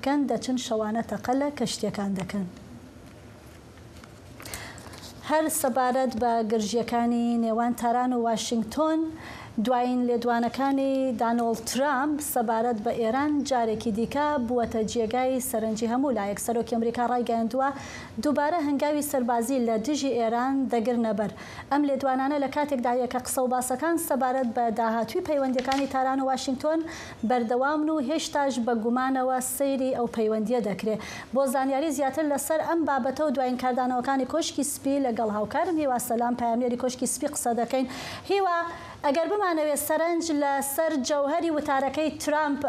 بکەن، دەچن شەوانە تەقە لە کەشتییەکان دەکەن. هەر سەبارەت بە گرژییەکانی نێوان تاران و واشینگتۆن، دوایین لێدوانەکانی دانۆڵد ترامپ سەبارەت بە ئێران جارێکی دیکە بووەتە جێگای سەرنجی هەموو لایەک. سەرۆکی ئەمریکا ڕایگەیاندووە، دووبارە هەنگاوی سەربازی لە دژی ئێران دەگرنەبەر. ئەم لێدوانانە لە کاتێکدایە کە قسە و باسەکان سەبارەت بە داهاتووی پەیوەندییەکانی تاران و واشینگتۆن بەردەوامن و هێشتاش بە گومانەوە سەیری ئەو پەیوەندییە دەکرێ. بۆ زانیاری زیاتر لەسەر ئەم بابەتە و دوایین کاردانەوەکانی کۆشکی سپی لەگەڵ هاوکارم هیوا سەلام پەیامنێری کۆشکی سپی قسە دەکەین. هیوا، ئەگەر بمانەوێ سەرنج لە سەر جەوهەری وتارەکەی ترامپ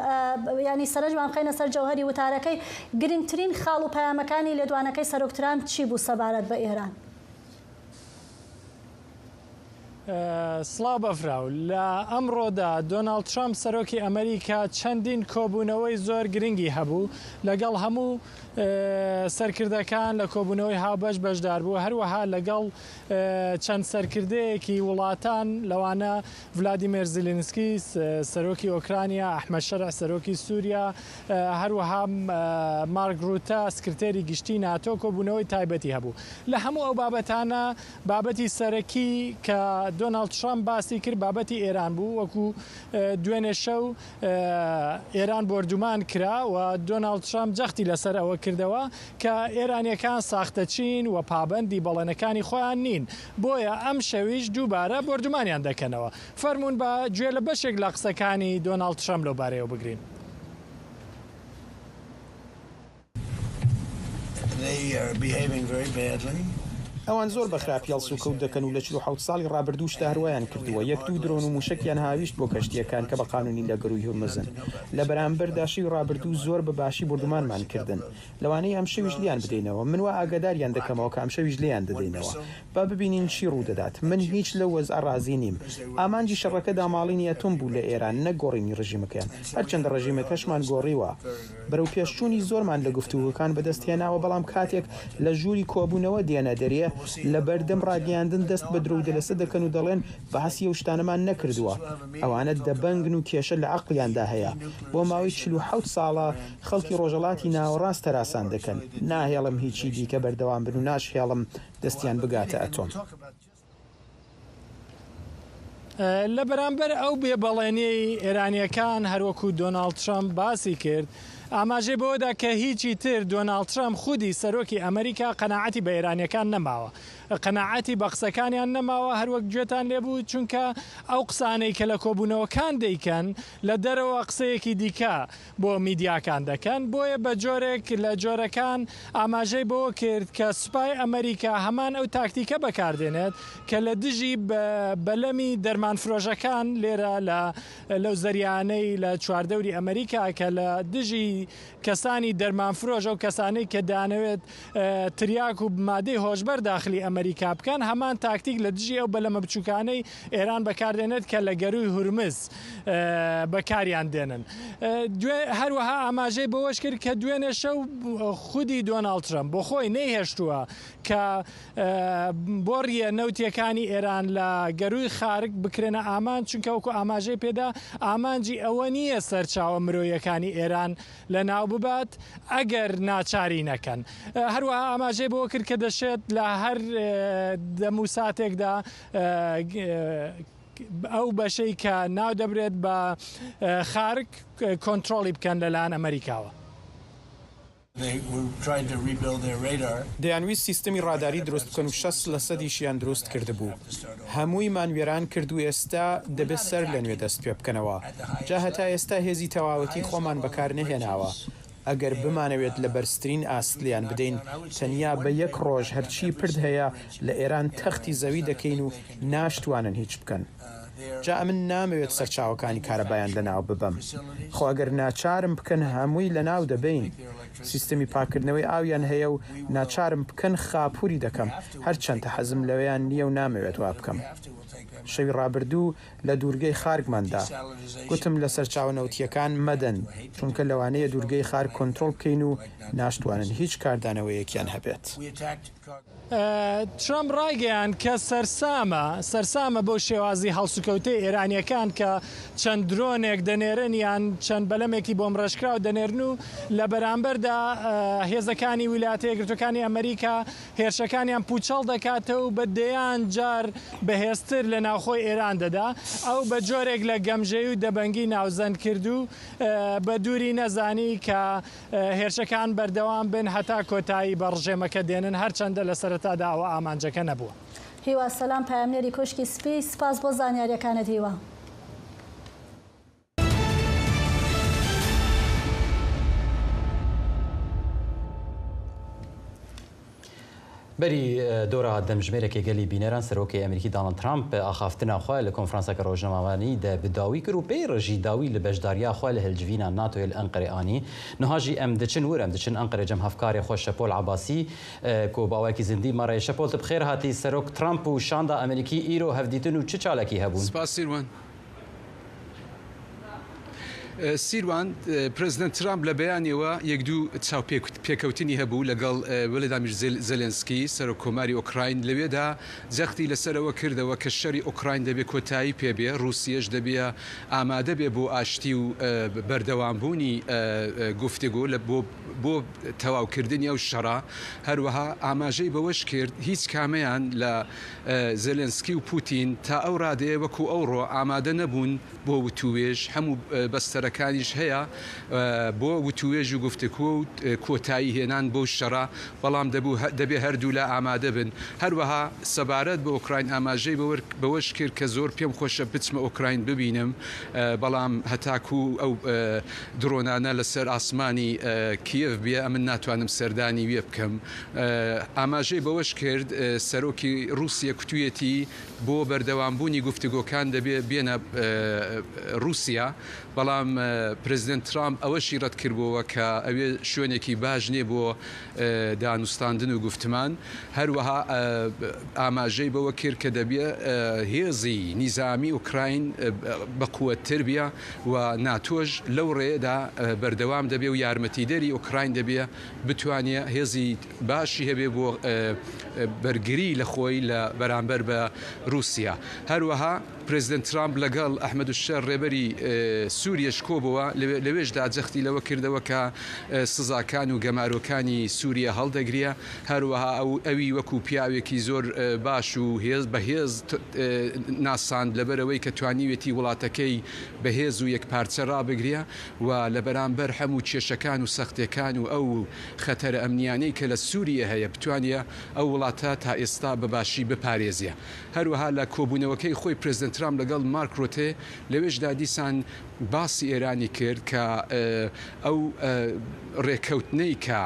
یانی سەرنجمان بخەینە سەر جەوهەری وتارەکەی، گرنگترین خاڵ و پەیامەکانی لێدوانەکەی سەرۆک ترامپ چی بوو سەبارەت بە ئێران؟ سڵاو بەفراو. لە ئەمڕۆدا دۆناڵد ترەمپ سەرۆکی ئەمریکا چەندین کۆبوونەوەی زۆر گرنگی هەبوو، لەگەڵ هەموو سەرکردەکان لە کۆبوونەوەی هاوبەش بەشداربوو، هەروەها لەگەڵ چەند سەرکردەیەکی وڵاتان لەوانە ڤلادیمێر زیلینسکی سەرۆکی ئۆکرانیا، ئەحمەد شەرع سەرۆکی سووریا، هەروەها مارک روتە سکرتێری گشتی ناتۆ کۆبوونەوەی تایبەتی هەبوو. لە هەموو ئەو بابەتانە بابەتی سەرەکی کە دۆناڵد ترەمپ باسی کرد بابەتی ئێران بوو، وەکو دوێنێ شەو ئێران بۆردومان کرا و دۆناڵد ترەمپ جەختی لەسەر ئەوە کردەوە کە ئێرانییەکان ساختەچین و پابەندی بەڵێنەکانی خۆیان نین، بۆیە ئەمشەویش دووبارە بۆردومانیان دەکەنەوە. فەرموون با گوێ لە بەشێک لە قسەکانی دۆناڵد ترەمپ لەو بارەیەوە بگرین. ئەوان زۆر بە خراپی هەڵسوکەوت دەکەن و لە 47 ساڵی ڕابردووشدا هەر وایان کردووە، یەک دوو درۆن و مووشەکیان هاویشت بۆ کەشتییەکان کە بە قانوونی لە گەرووی هورمزن. لە بەرامبەردا شەوی ڕابردوو زۆر بە باشی بۆردومانمان کردن. لەوانەیە ئەمشەویش لێیان بدەینەوە. من وا ئاگاداریان دەکەمەوە کە ئەمشەویش لێیان دەدەینەوە. با ببینین چی ڕوودەدات. من هیچ لەو وەزعە ڕازی نیم. ئامانجی شەڕەکە داماڵینی ئەتۆم بوو لە ئێران نەک گۆڕینی ڕژیمەکەیان. هەرچەندە ڕژیمەکەشمان گۆڕیوە. بەرەوپێشچوونی زۆرمان لە گفتوگۆکان بەدەست هێناوە، بەڵام کاتێک لە ژووری کۆبوونەوە دێنە دەرێ، لە بەردەم ڕاگەیاندن دەست بە درۆ و دەلەسە دەکەن و دەڵێن باسی ئەو شتانەمان نەکردووە. ئەوانە دەبەنگن و کێشە لە عەقڵیاندا هەیە. بۆ ماوەی 47 ساڵە خەڵکی ڕۆژهەڵاتی ناوەڕاست هەراسان دەکەن. ناهێڵم هیچی دیکە بەردەوام بن و ناشهێڵم دەستیان بگاتە ئەتۆم. لە بەرامبەر ئەو بێ بەڵێنیەی ئێرانیەکان هەروەکو دۆناڵد ترەمپ باسی کرد، ئاماژەی بەوەدا کە هیچی تر دۆناڵد ترەمپ خودی سەرۆکی ئەمریکا قەناعەتی بە ئێرانیەکان نەماوە قەناعەتی بە قسەکانیان نەماوە هەروەک گوێتان لێبوو چونکە ئەو قسانەی کە لە کۆبوونەوەکان دەیکەن لە دەرەوە قسەیەکی دیکە بۆ میدیاکان دەکەن، بۆیە بە جۆرێک لە جۆرەکان ئاماژەی بەوە کرد کە سوپای ئەمریکا هەمان ئەو تاکتیکە بەکاردێنێت کە لە دژی بەلەمی دەرمانفرۆشەکان لێرە لە لەو زەریانەی لە چواردەوری ئەمریکا کە لە دژی کەسانی دەرمانفرۆش ئەو کەسانەی کە دەیانەوێت تریاک و مادەی هۆشبەر داخلی ئەمریکا بکەن هەمان تاکتیک لە دژی ئەو بەلەمە بچووکانەی ئێران بەکاردێنێت کە لە گەرووی هورمز بەکاریان دێنن. هەروەها ئاماژەی بەوەش کرد کە دوێنێ شەو خودی دۆناڵد ترەمپ بۆ خۆی نەیهێشتووە کە بۆڕییە نەوتییەکانی ئێران لە گەرووی خارک بکرێنە ئامانج، چونکە وەکو ئاماژەی پێدا ئامانجی ئەوە نییە سەرچاوە مرۆییەکانی ئێران لەناو ببات ئەگەر ناچاری نەکەن. هەروەها ئاماژەی بەوە کرد کە دەشێت لە هەر دەم و ساتێکدا ئەو بەشەی کە ناو دەبرێت بە خارک کۆنترۆڵی بکەن لەلایەن ئەمریکاوە. دەیانویست سیستمی ڕاداری دروست بکەن و 60 لەسەدیشیان دروست کردبوو. هەموویمان وێران کرد و ئێستا دەبێت سەر لە نوێ دەست پێ بکەنەوە. جا هەتا ئێستا هێزی تەواوەتی خۆمان بەکار نەهێناوە. ئەگەر بمانەوێت لە بەرزترین ئاست لێیان بدەین، تەنیا بە یەک ڕۆژ هەرچی پرد هەیە لە ئێران تەختی زەوی دەکەین و ناشتوانن هیچ بکەن. جا ئەمن نامەوێت سەرچاوەکانی کارەبایان لەناو ببەم. خۆ ئەگەر ناچارم بکەن هەمووی لەناو دەبەین. سیستمی پاککردنەوەی ئاویان هەیە و ناچارم بکەن خاپووری دەکەم، هەرچەندە حەزم لەوەیان نییە و نامەوێت وا بکەم. شەوی ڕابردوو لە دوورگەی خارگمان دا. گوتم لە سەرچاوە نەوتییەکان مەدەن، چونکە لەوانەیە دوورگەی خارگ کۆنترۆڵ بکەین و ناشتوانن هیچ کاردانەوەیەکیان هەبێت. ترەمپ ڕایگەیاند کە سەرسامە سەرسامە بەو شێوازی هەڵسوکەوتەی ئێرانییەکان کە چەند درۆنێک دەنێرن یان چەند بەلەمێکی بۆمبڕێژکراو دەنێرن و لە بەرامبەردا هێزەکانی ویلایەتە یەکگرتووەکانی ئەمریکا هێرشەکانیان پووچەڵ دەکاتەوە و بە دەیان جار بەهێزتر لە ناوخۆی ئێران دەدا. ئەو بە جۆرێک لە گەمژەیی و دەبەنگی ناوزەند کرد و بە دووری نەزانی کە هێرشەکان بەردەوام بن هەتا کۆتایی بە ڕژێمەکە دێنن، هەرچەندە لە سەرەتادا ئەوە ئامانجەکە نەبووە. هیوا سەلام، پەیامنێری کۆشکی سپی، سپاس بۆ زانیارییەکانت هیوا. بەری دۆرا دەمژمێرەکێ گەلی بینەران سەرۆکێ ئەمریکی دانڵد ترامپ ئاخافتنا خوە لە کۆنفرانسەکە ڕۆژنامەوانی دە بداوی کر و پێی ڕژی داوی لە بەشداریا خوە لە هلجڤینا ناتۆیێ لە ئەنقەرێ ئانی. نها ژی ئەم دچن ور ئەم دچن ئەنقەرێ جەم هەفکارێ خوە شەپۆل عەباسی کو بە ئاوایەکی زندی مەڕێ. شەپۆل ت بخێر هاتی سەرۆک ترامپ و شاندا ئەمریکی ئیرۆ هەڤدیتن و چ چالەکی هەبوون؟ سپاس سیروان. سیروان، پرێزیدەنت ترامپ لە بەیانیەوە یەک دوو چاوپێکەوتنی هەبوو لەگەڵ ولادیمیر زێلێنسکی، سەرۆک کۆماری ئۆکراین، لەوێدا جەختی لەسەر ئەوە کردەوە کە شەری ئۆکراین دەبێ کۆتایی پێ بێ، ڕووسیەش دەبێ ئامادە بێ بۆ ئاشتی و بەردەوامبوونی گفتگۆ لە بۆ بۆ تەواوکردنی ئەو شەڕە. هەروەها ئاماژەی بەوەش کرد هیچ کامەیان لە زێلێنسکی و پوتین تا ئەو ڕادەیە وەکو ئەوڕۆ ئامادە نەبوون بۆ وتووێژ، هەموو بەستەرەکانیش هەیە بۆ وتووێژ و گفتوگۆ و کۆتایی هێنان بەو شەڕە، بەڵام دەبوو دەبێ هەردوولا ئامادە بن. هەروەها سەبارەت بە ئۆکراین ئاماژەی بەوەش کرد کە زۆر پێم خۆشە بچمە ئۆکراین ببینم، بەڵام هەتاکوو ئەو دڕۆنانە لەسەر ئاسمانی کیێڤ بێ ئەمن ناتوانم سەردانی وێ بکەم. ئاماژەی بەوەش کرد، سەرۆکی ڕووسیە کوتویەتی بۆ بەردەوامبوونی گفتوگۆکان دەبێ بێنە ڕووسیا، بەڵام پرێزیدێنت ترامپ ئەوەشی ڕەتکردبۆوە کە ئەوێ شوێنێکی باش نیە بۆ دانوستاندن و گفتمان. هەروەها ئاماژەی بەوە کرد کە دەبێ هێزی نیزامی ئوکراین بەقوەتتر بێ و ناتۆش لەو ڕێیەدا بەردەوام دەبێ و یارمەتیدەری ئوکراین دەبێ بتوانێ هێزی باشی هەبێ بۆ بەرگری لە خۆی لە بەرامبەر بە رووسیا. هەروەها پرێزیدێنت ترامپ لەگەڵ ئەحمەد الشەر رێبەری سووریەش کۆبۆوە، لەوێشدا جەختی لەوە کردەوە کە سزاکان و گەمارۆکانی سووریە هەڵدەگرێ. هەروەها ئەو ئەوی وەکوو پیاوێکی زۆر باش و هێز بەهێز ناساند لەبەرئەوەی کە توانیوێتی وڵاتەکەی بەهێز و یەکپارچە رابگرێ. و لە بەرامبەر هەموو کێشەکان و سەختێکان و ئەو خەتەرە ئەمنیانەی کە لە سوریە هەیە بتوانێ ئەو وڵاتە تا ئێستا بە باشی بپارێزێ. هەروەها لە کۆبوونەوەکەی خۆی پرێزیدەنت ترامپ لەگەڵ مارک رۆتێ لەوێشدا دیسان باسی ئێرانی کرد کە ئەو رێکەوتنەی کە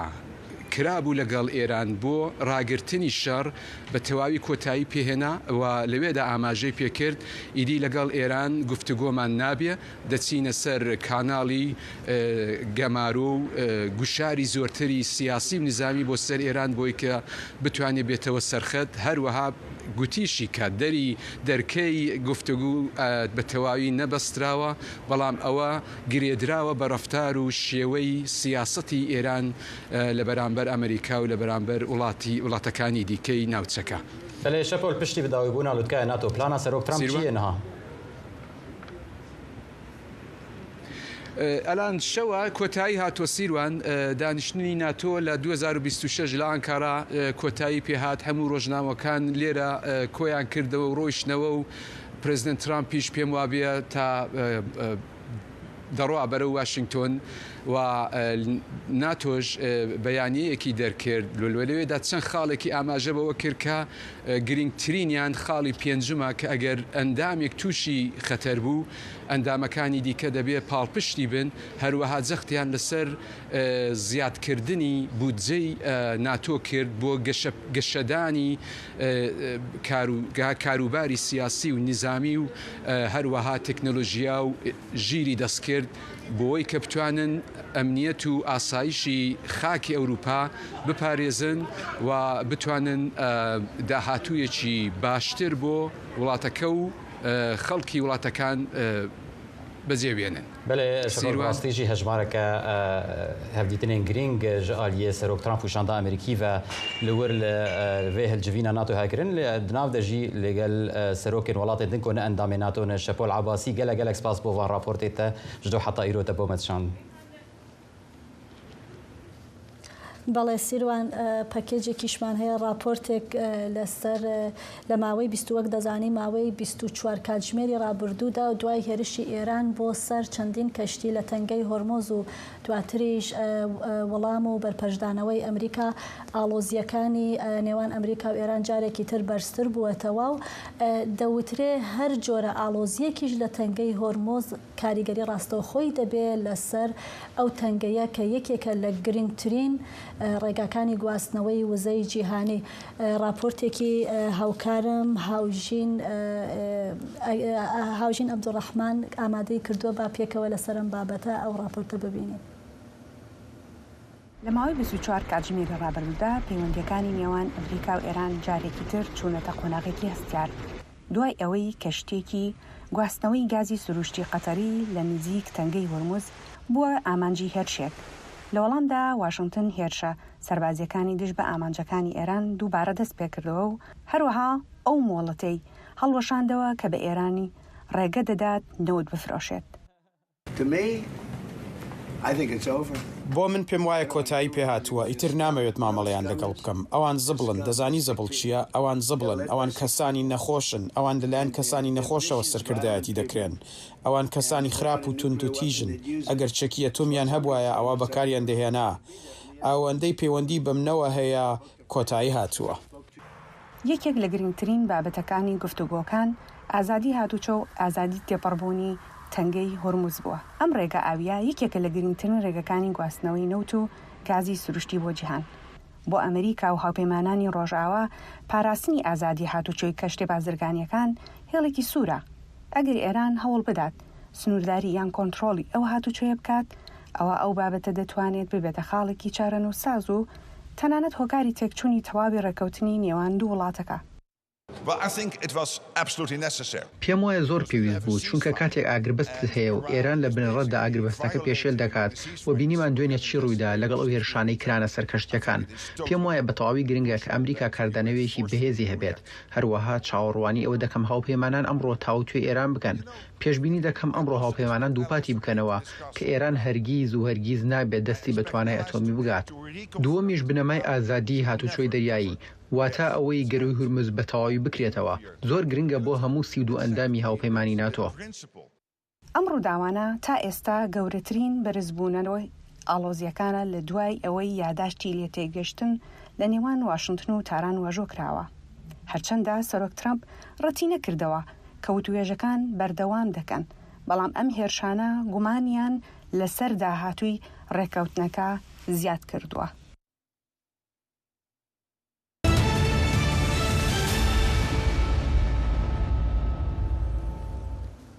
کرابوو لەگەڵ ئێران بۆ راگرتنی شەڕ بە تەواوی کۆتایی پێهێنا و لەوێدا ئاماژەی پێکرد ئیدی لەگەڵ ئێران گفتوگۆمان نابێ دەچینە سەر کاناڵی گەمارۆ و گوشاری زۆرتری سیاسی و نیزامی بۆ سەر ئێران بۆی کە بتوانێ بێتەوە سەرخەت، هەروەها گوتیشی کە دەری دەرکەی گفتوگو بە تەواوی نەبەستراوە، بەڵام ئەوە گرێدراوە بە ڕەفتار و شێوەی سیاسەتی ئێران لە بەرامبەر ئەمریکا و لە بەرامبەر وڵاتی وڵاتەکانی دیکەی ناوچەکە. بەلێ شەپۆل پشتی بداویبوونا لوتکەیا ناتۆ پلانا سەرۆک ترامپ چییە نها؟ ئەلان شەوە کۆتایی هاتووە سیروان، دانیشتنی ناتۆ لە 2026 لە ئانکارا کۆتایی پێهات، هەموو ڕۆژنامەکان لێرە کۆیان کردەوە و ڕۆیشتنەوە و پرێزیدەنت ترامپیش پێم وابێ تا دەڕوا بەرەو واشنگتۆن و ناتۆش بەیانیەیەکی دەرکرد لەوێدا چەند خاڵێکی ئاماژە بەوە کرد کە گرینگترینیان خاڵی پێنجمە کە ئەگەر ئەندامێک تووشی خەتەر بوو ئەندامەکانی دیکە دەبێ پاڵپشتی بن، هەروەها جەختیان لەسەر زیادکردنی بودجەی ناتۆ کرد بۆ گەشەدانی کاروباری سیاسی و نیزامی و هەروەها تەکنۆلۆژیا و ژیری دەستکرد. بۆی کە بتوانن ئەمنیەت و ئاسایشی خاکی ئەوروپا بپارێزن و بتوانن داهاتوویەکی باشتر بۆ وڵاتەکە و خەڵکی وڵاتەکان بەجێ بێنن. بەلێ شەپۆل ڕاستی ژی هەژمارەکە هەڤدیتنێن گرینگ ژ ئالیێ سەرۆک ترامپ و شاندا ئەمریکی ڤە ل ور ل ڤێ هلجڤینا ناتۆ هەکرن لێ دناڤ دە ژی لگەل سەرۆکێن وڵاتێ دن کۆ نە ئەندامێ ناتۆ نە شەپۆل عەباسی گەلە گەلەک سپاس بۆ ڤان ڕاپۆرتێ تە ژ دۆ حەتا ئیرۆ تە بۆ مە شاند. بەڵێ سیروان پەکێجێکیشمان هەیە ڕاپۆرتێک لەسەر لە ماوەی 20 وەک دەزانی ماوەی 24 کاتژمێری ڕابردوودا و دوای هێرشی ئێران بۆ سەر چەندین کەشتی لە تەنگەی هۆرمۆز و دواتریش وەڵام و بەرپەرچدانەوەی ئەمریکا ئاڵۆزییەکانی نێوان ئەمریکا و ئێران جارێکی تر بەرزتر بووەتەوە و دەوترێ هەر جۆرە ئاڵۆزییەکیش لە تەنگەی هۆرمۆز کاریگەری ڕاستەوخۆی دەبێ لەسەر ئەو تەنگەیە کە یەکێکە لە گرنگترین ڕێگاکانی گواستنەوەی وزەی جیهانی. ڕاپۆرتێکی هاوکارم هاوژین هاوژین عەبدولڕەحمان ئامادەی کردووە، با پێکەوە لەسەر ئەم بابەتە ئەو ڕاپۆرتە ببینین. لە ماوەی 24 کاتژمێری ڕابردوودا پەیوەندییەکانی نێوان ئەمریکا و ئێران جارێکی تر چوونەتە قۆناغێکی هەستیار، دوای ئەوەی کەشتییەکی گواستنەوەی گازی سروشتی قەتەری لە نزیک تەنگەی هورمز بووە ئامانجی هێرشێک. لە وەڵامدا واشنتن هێرشە سەربازییەکانی دژ بە ئامانجەکانی ئێران دووبارە دەستپێکردەوە و هەروەها ئەو مۆڵەتەی هەڵوەشاندەوە کە بە ئێرانی ڕێگە دەدات نەوت بفرۆشێت. بۆ من پێم وایە کۆتایی پێهاتووە، ئیتر نامەوێت مامەڵەیان لەگەڵ بکەم. ئەوان زبڵن، دەزانی زبڵ چییە؟ ئەوان زبڵن، ئەوان کەسانی نەخۆشن، ئەوان لەلایەن کەسانی نەخۆشەوە سەرکردایەتی دەکرێن. ئەوان کەسانی خراپ و توندوتیژن، ئەگەر چەکی ئەتۆمیان هەبوایە ئەوا بەکاریان دەهێنا. ئەوەندەی پەیوەندی بەمنەوە هەیە کۆتایی هاتووە. یەکێک لە گرنگترین بابەتەکانی گفتوگۆکان ئازادی هاتوچۆ و ئازادی تێپەڕبوونی تەنگەی هورمز بووە. ئەم ڕێگا ئاوییە یەکێکە لە گرنگترین ڕێگەکانی گواستنەوەی نەوت و گازی سروشتی بۆ جیهان. بۆ ئەمریکا و هاوپەیمانانی ڕۆژئاوا پاراستنی ئازادی هاتوچۆی کەشتیە بازرگانییەکان هێڵێکی سوورە. ئەگەر ئێران هەوڵ بدات سنوورداری یان کۆنترۆڵی ئەو هاتوچۆیە بکات، ئەوا ئەو بابەتە دەتوانێت ببێتە خاڵێکی چارەنووسساز و تەنانەت هۆکاری تێکچوونی تەواوی ڕێککەوتنی نێوان دوو وڵاتەکە. پێم وایە زۆر پێویست بوو، چونکە کاتێک ئاگربەستت هەیە و ئێران لە بنەڕەتدا ئاگربەستەکە پێشێل دەکات و بینیمان دوێنێ چی ڕوویدا لەگەڵ ئەو هێرشانەی کرانە سەر کەشتییەکان، پێم وایە بە تەواوی گرنگە کە ئەمریکا کاردانەوەیەکی بەهێزی هەبێت. هەروەها چاوەڕوانی ئەوە دەکەم هاوپەیمانان ئەمڕۆ تاوتوێی ئێران بکەن. پێشبینی دەکەم ئەمڕۆ هاوپەیمانان دووپاتی بکەنەوە کە ئێران هەرگیز و هەرگیز نابێت دەستی بە توانای ئەتۆمی بگات. دووەمیش بنەمای ئازادیی هاتوچۆی دەریایی، واتە ئەوەی گەرووی هورمز بە تەواوی بکرێتەوە، زۆر گرنگە بۆ هەموو 32 ئەندامی هاوپەیمانی ناتۆ. ئەم ڕووداوانە تا ئێستا گەورەترین بەرزبوونەوەی ئاڵۆزییەکانە لە دوای ئەوەی یاداشتی لێتێگەشتن لە نێوان واشنتن و تاران واژۆ کراوە. هەرچەندە سەرۆک ترەمپ ڕەتی نەکردەوە کە وتوێژەکان بەردەوام دەکەن، بەڵام ئەم هێرشانە گومانیان لەسەر داهاتووی ڕێککەوتنەکە زیاد کردووە.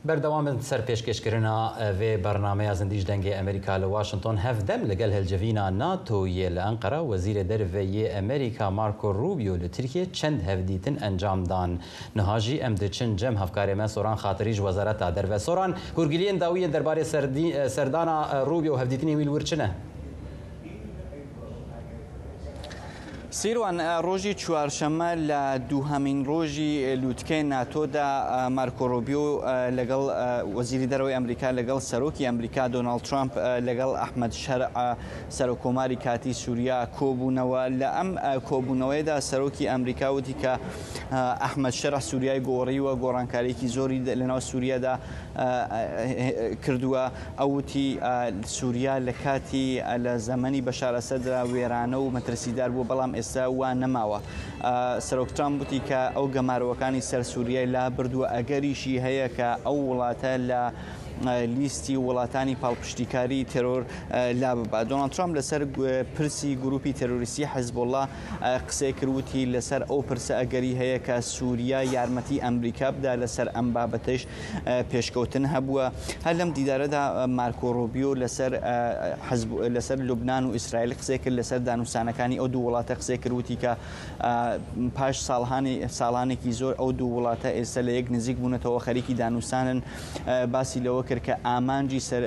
بەردەوام بن سەر پێشکێشکردنا ڤێ بەرنامەیا زندیش دەنگێ ئەمریکا لە واشنتۆن هەڤدەم لەگەل هەلجڤینا ناتۆ یێ لە ئەنقەرە وەزیرێ دەرڤە یێ ئەمریکا مارکۆ روبیۆ لە ترکیێ چەند هەڤدیتن ئەنجام دان نها ژی ئەم دچن جەم هەڤکارێ مە سۆران خاتری ژ وەزارەتا دەرڤە سۆران هورگلیێن داویێن دەربارێ سەردانا روبیۆ و هەڤدیتنێ وی ل ور چنە؟ سیروان، ڕۆژی چوارشەممە لە دووهەمین ڕۆژی لووتکەی ناتۆدا مارکۆ ڕۆبیۆ لەگەڵ وەزیری دەرەوەی ئەمریکا لەگەڵ سەرۆکی ئەمریکا دۆناڵد ترامپ لەگەڵ ئەحمەد شەرع سەرۆککۆماری کاتی سووریا کۆبوونەوە. لە ئەم کۆبوونەوەیەدا سەرۆکی ئەمریکا وتی کە ئەحمەد شەرع سووریای گۆڕیوە، گۆڕانکارییەکی زۆری لەناو سووریادا کردووە. ئەو وتی، سووریا لە کاتی لە زەمەنی بەشار ئەسەددا وێرانە و مەترسیدار بووە، بەڵام ئێستا وا نەماوە. سەرۆک ترامپ وتی کە ئەو گەمارۆوەکانی سەر سووریای لابردووە، ئەگەریشی هەیە کە ئەو وڵاتە لە. لیستی وڵاتانی پاڵپشتیکاری تێرۆر لاببات. دۆناڵد ترامپ لەسەر پرسی گروپی تێرۆریستی حزبوڵڵا قسەی کرد وتی لەسەر ئەو پرسە ئەگەری هەیە کە سوریا یارمەتی ئەمریکا بدا لەسەر ئەم بابەتەش پێشکەوتن هەبووە. هەر لەم دیدارەدا مارکۆ ڕوبیۆ لەسەر حزب لەسەر لوبنان و ئیسرائیل قسەی کرد لەسەر دانوستانەکانی ئەو دوو وڵاتە قسەی کرد وتی کە پاش ساڵهانی ساڵانێکی زۆر ئەو دوو وڵاتە ئێستا لە یەک نزیک بوونەتەوە خەریکی دانوستانن باسی لەوە کرد کە ئامانجی سەر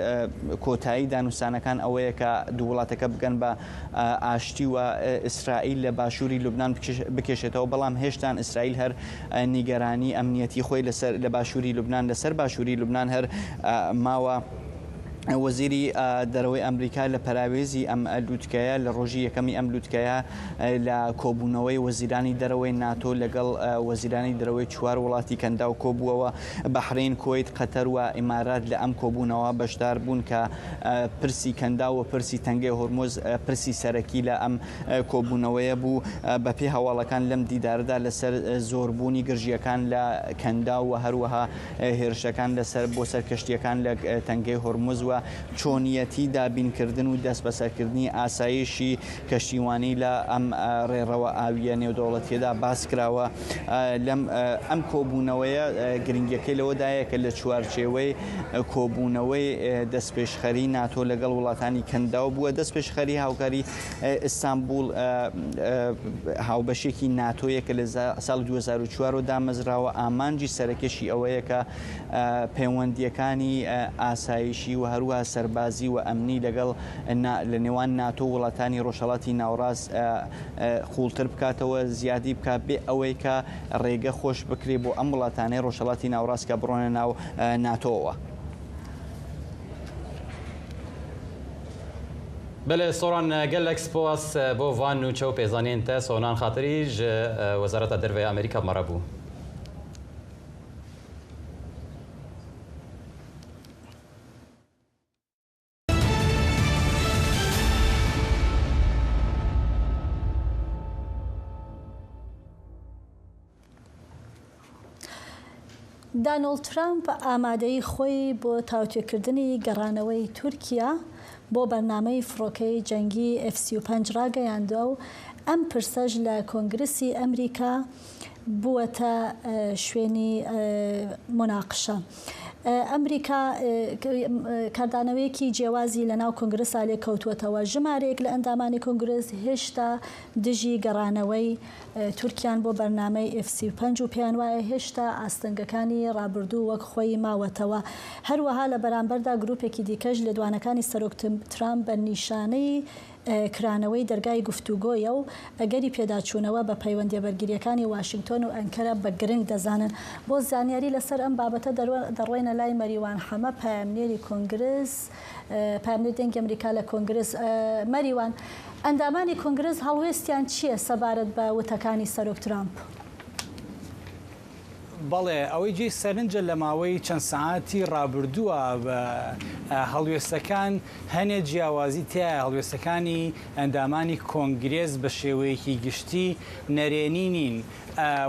کۆتایی دانوستانەکان ئەوەیە کە دوو وڵاتەکە بگەن بە ئاشتی و ئیسرائیل لە باشووری لوبنان بکێشێتەوە، بەڵام هێشتان ئیسرائیل هەر نیگەرانی ئەمنیەتی خۆی لەسەر لە باشووری لوبنان لەسەر باشووری لوبنان هەر ماوە. وەزیری دەرەوەی ئەمریکا لە پەراوێزی ئەم لوتکەیە لە ڕۆژی یەکەمی ئەم لوتکەیە لە کۆبوونەوەی وەزیرانی دەرەوەی ناتۆ لەگەڵ وەزیرانی دەرەوەی چوار وڵاتی کەنداو کۆبووەوە، بەحرەین، کوەیت، قەتەر و ئیمارات لە ئەم کۆبوونەوە بەشدار بوون کە پرسی کەنداو و پرسی تەنگەی هورمز پرسی سەرەکی لە ئەم کۆبوونەوەیە بوو. بەپێی هەواڵەکان لەم دیدارەدا لەسەر زۆربوونی گرژییەکان لە کەنداو و هەروەها هێرشەکان لەسەر بۆ سەر کەشتییەکان لە تەنگەی هورمز و چۆنیەتی دابینکردن و دەستبەسەرکردنی ئاسایشی کەشتیوانی لە ئەم ڕێڕەوە ئاوییە نێودەوڵەتییەدا باس کراوە. لەم ئەم کۆبوونەوەیە گرنگییەکەی لەوەدایە کە لە چوارچێوەی کۆبوونەوەی دەستپێشخەری ناتۆ لەگەڵ وڵاتانی کەنداو بووە. دەستپێشخەری هاوکاری ئیستانبوڵ هاوبەشێکی ناتۆیە کە لە ساڵی 2004 ەوە دامەزراوە، ئامانجی سەرەکیشی ئەوەیە کە پەیوەندییەکانی ئاسایشی و هەروەها سەربازی و ئەمنی لەگەڵ لە نێوان ناتۆ و وڵاتانی ڕۆژهەڵاتی ناوەڕاست قووڵتر بکاتەوە، زیادی بکات، بێ ئەوەی کە ڕێگە خۆش بکرێت بۆ ئەم وڵاتانەی ڕۆژهەڵاتی ناوەڕاست کە بڕۆنە ناو ناتۆوە. بەلێ سۆران گەلەک سپاس بۆ ڤان نوچە و پێزانین تە سۆنان خاتری ژ وەزارەتا دەرڤەی ئەمریکا مەرە بوو. دانۆڵد ترامپ ئامادەیی خۆی بۆ تاوتوێکردنی گەڕانەوەی تورکیا بۆ بەرنامەی فڕۆکەی جەنگی ئێف 35 ڕاگەیاندوە و ئەم پرسەش لە کۆنگرسی ئەمریکا بووەتە شوێنی موناقشە. ئەمریکا کاردانەوەیەکی جیاوازی لەناو کۆنگرسا لێکەوتووەتەوە، ژمارەیەک لە ئەندامانی کۆنگرس هێشتا دژی گەڕانەوەی تورکیان بۆ بەرنامەی ئێف 35 و پێیان وایە هێشتا ئاستەنگەکانی ڕابردوو وەک خۆی ماوەتەوە. هەروەها لە بەرامبەردا گروپێکی دیکەش لێدوانەکانی سەرۆک ترامپ بە نیشانەی کرانەوەی دەرگای گفتوگۆیە و ئەگەری پێداچوونەوە بە پەیوەندییە بەرگرییەکانی واشینگتۆن و ئەنکەرە بە گرنگ دەزانن. بۆ زانیاری لەسەر ئەم بابەتە دەڕۆینە لای مەریوان حەمە پایامنێری کۆنگرس پایامنێری دەنگی ئەمریکا لە کۆنگرس. مەریوان، ئەندامانی کۆنگرس هەڵوێستیان چییە سەبارەت بە وتەکانی سەرۆک ترامپ؟ بەڵێ، ئەوەی جێی سەرنجە لە ماوەی چەند سەعاتی ڕابردووە هەڵوێستەکان هەنێ جیاوازی تیایە، هەڵوێستەکانی ئەندامانی کۆنگرێس بە شێوەیەکی گشتی نەرێنی نین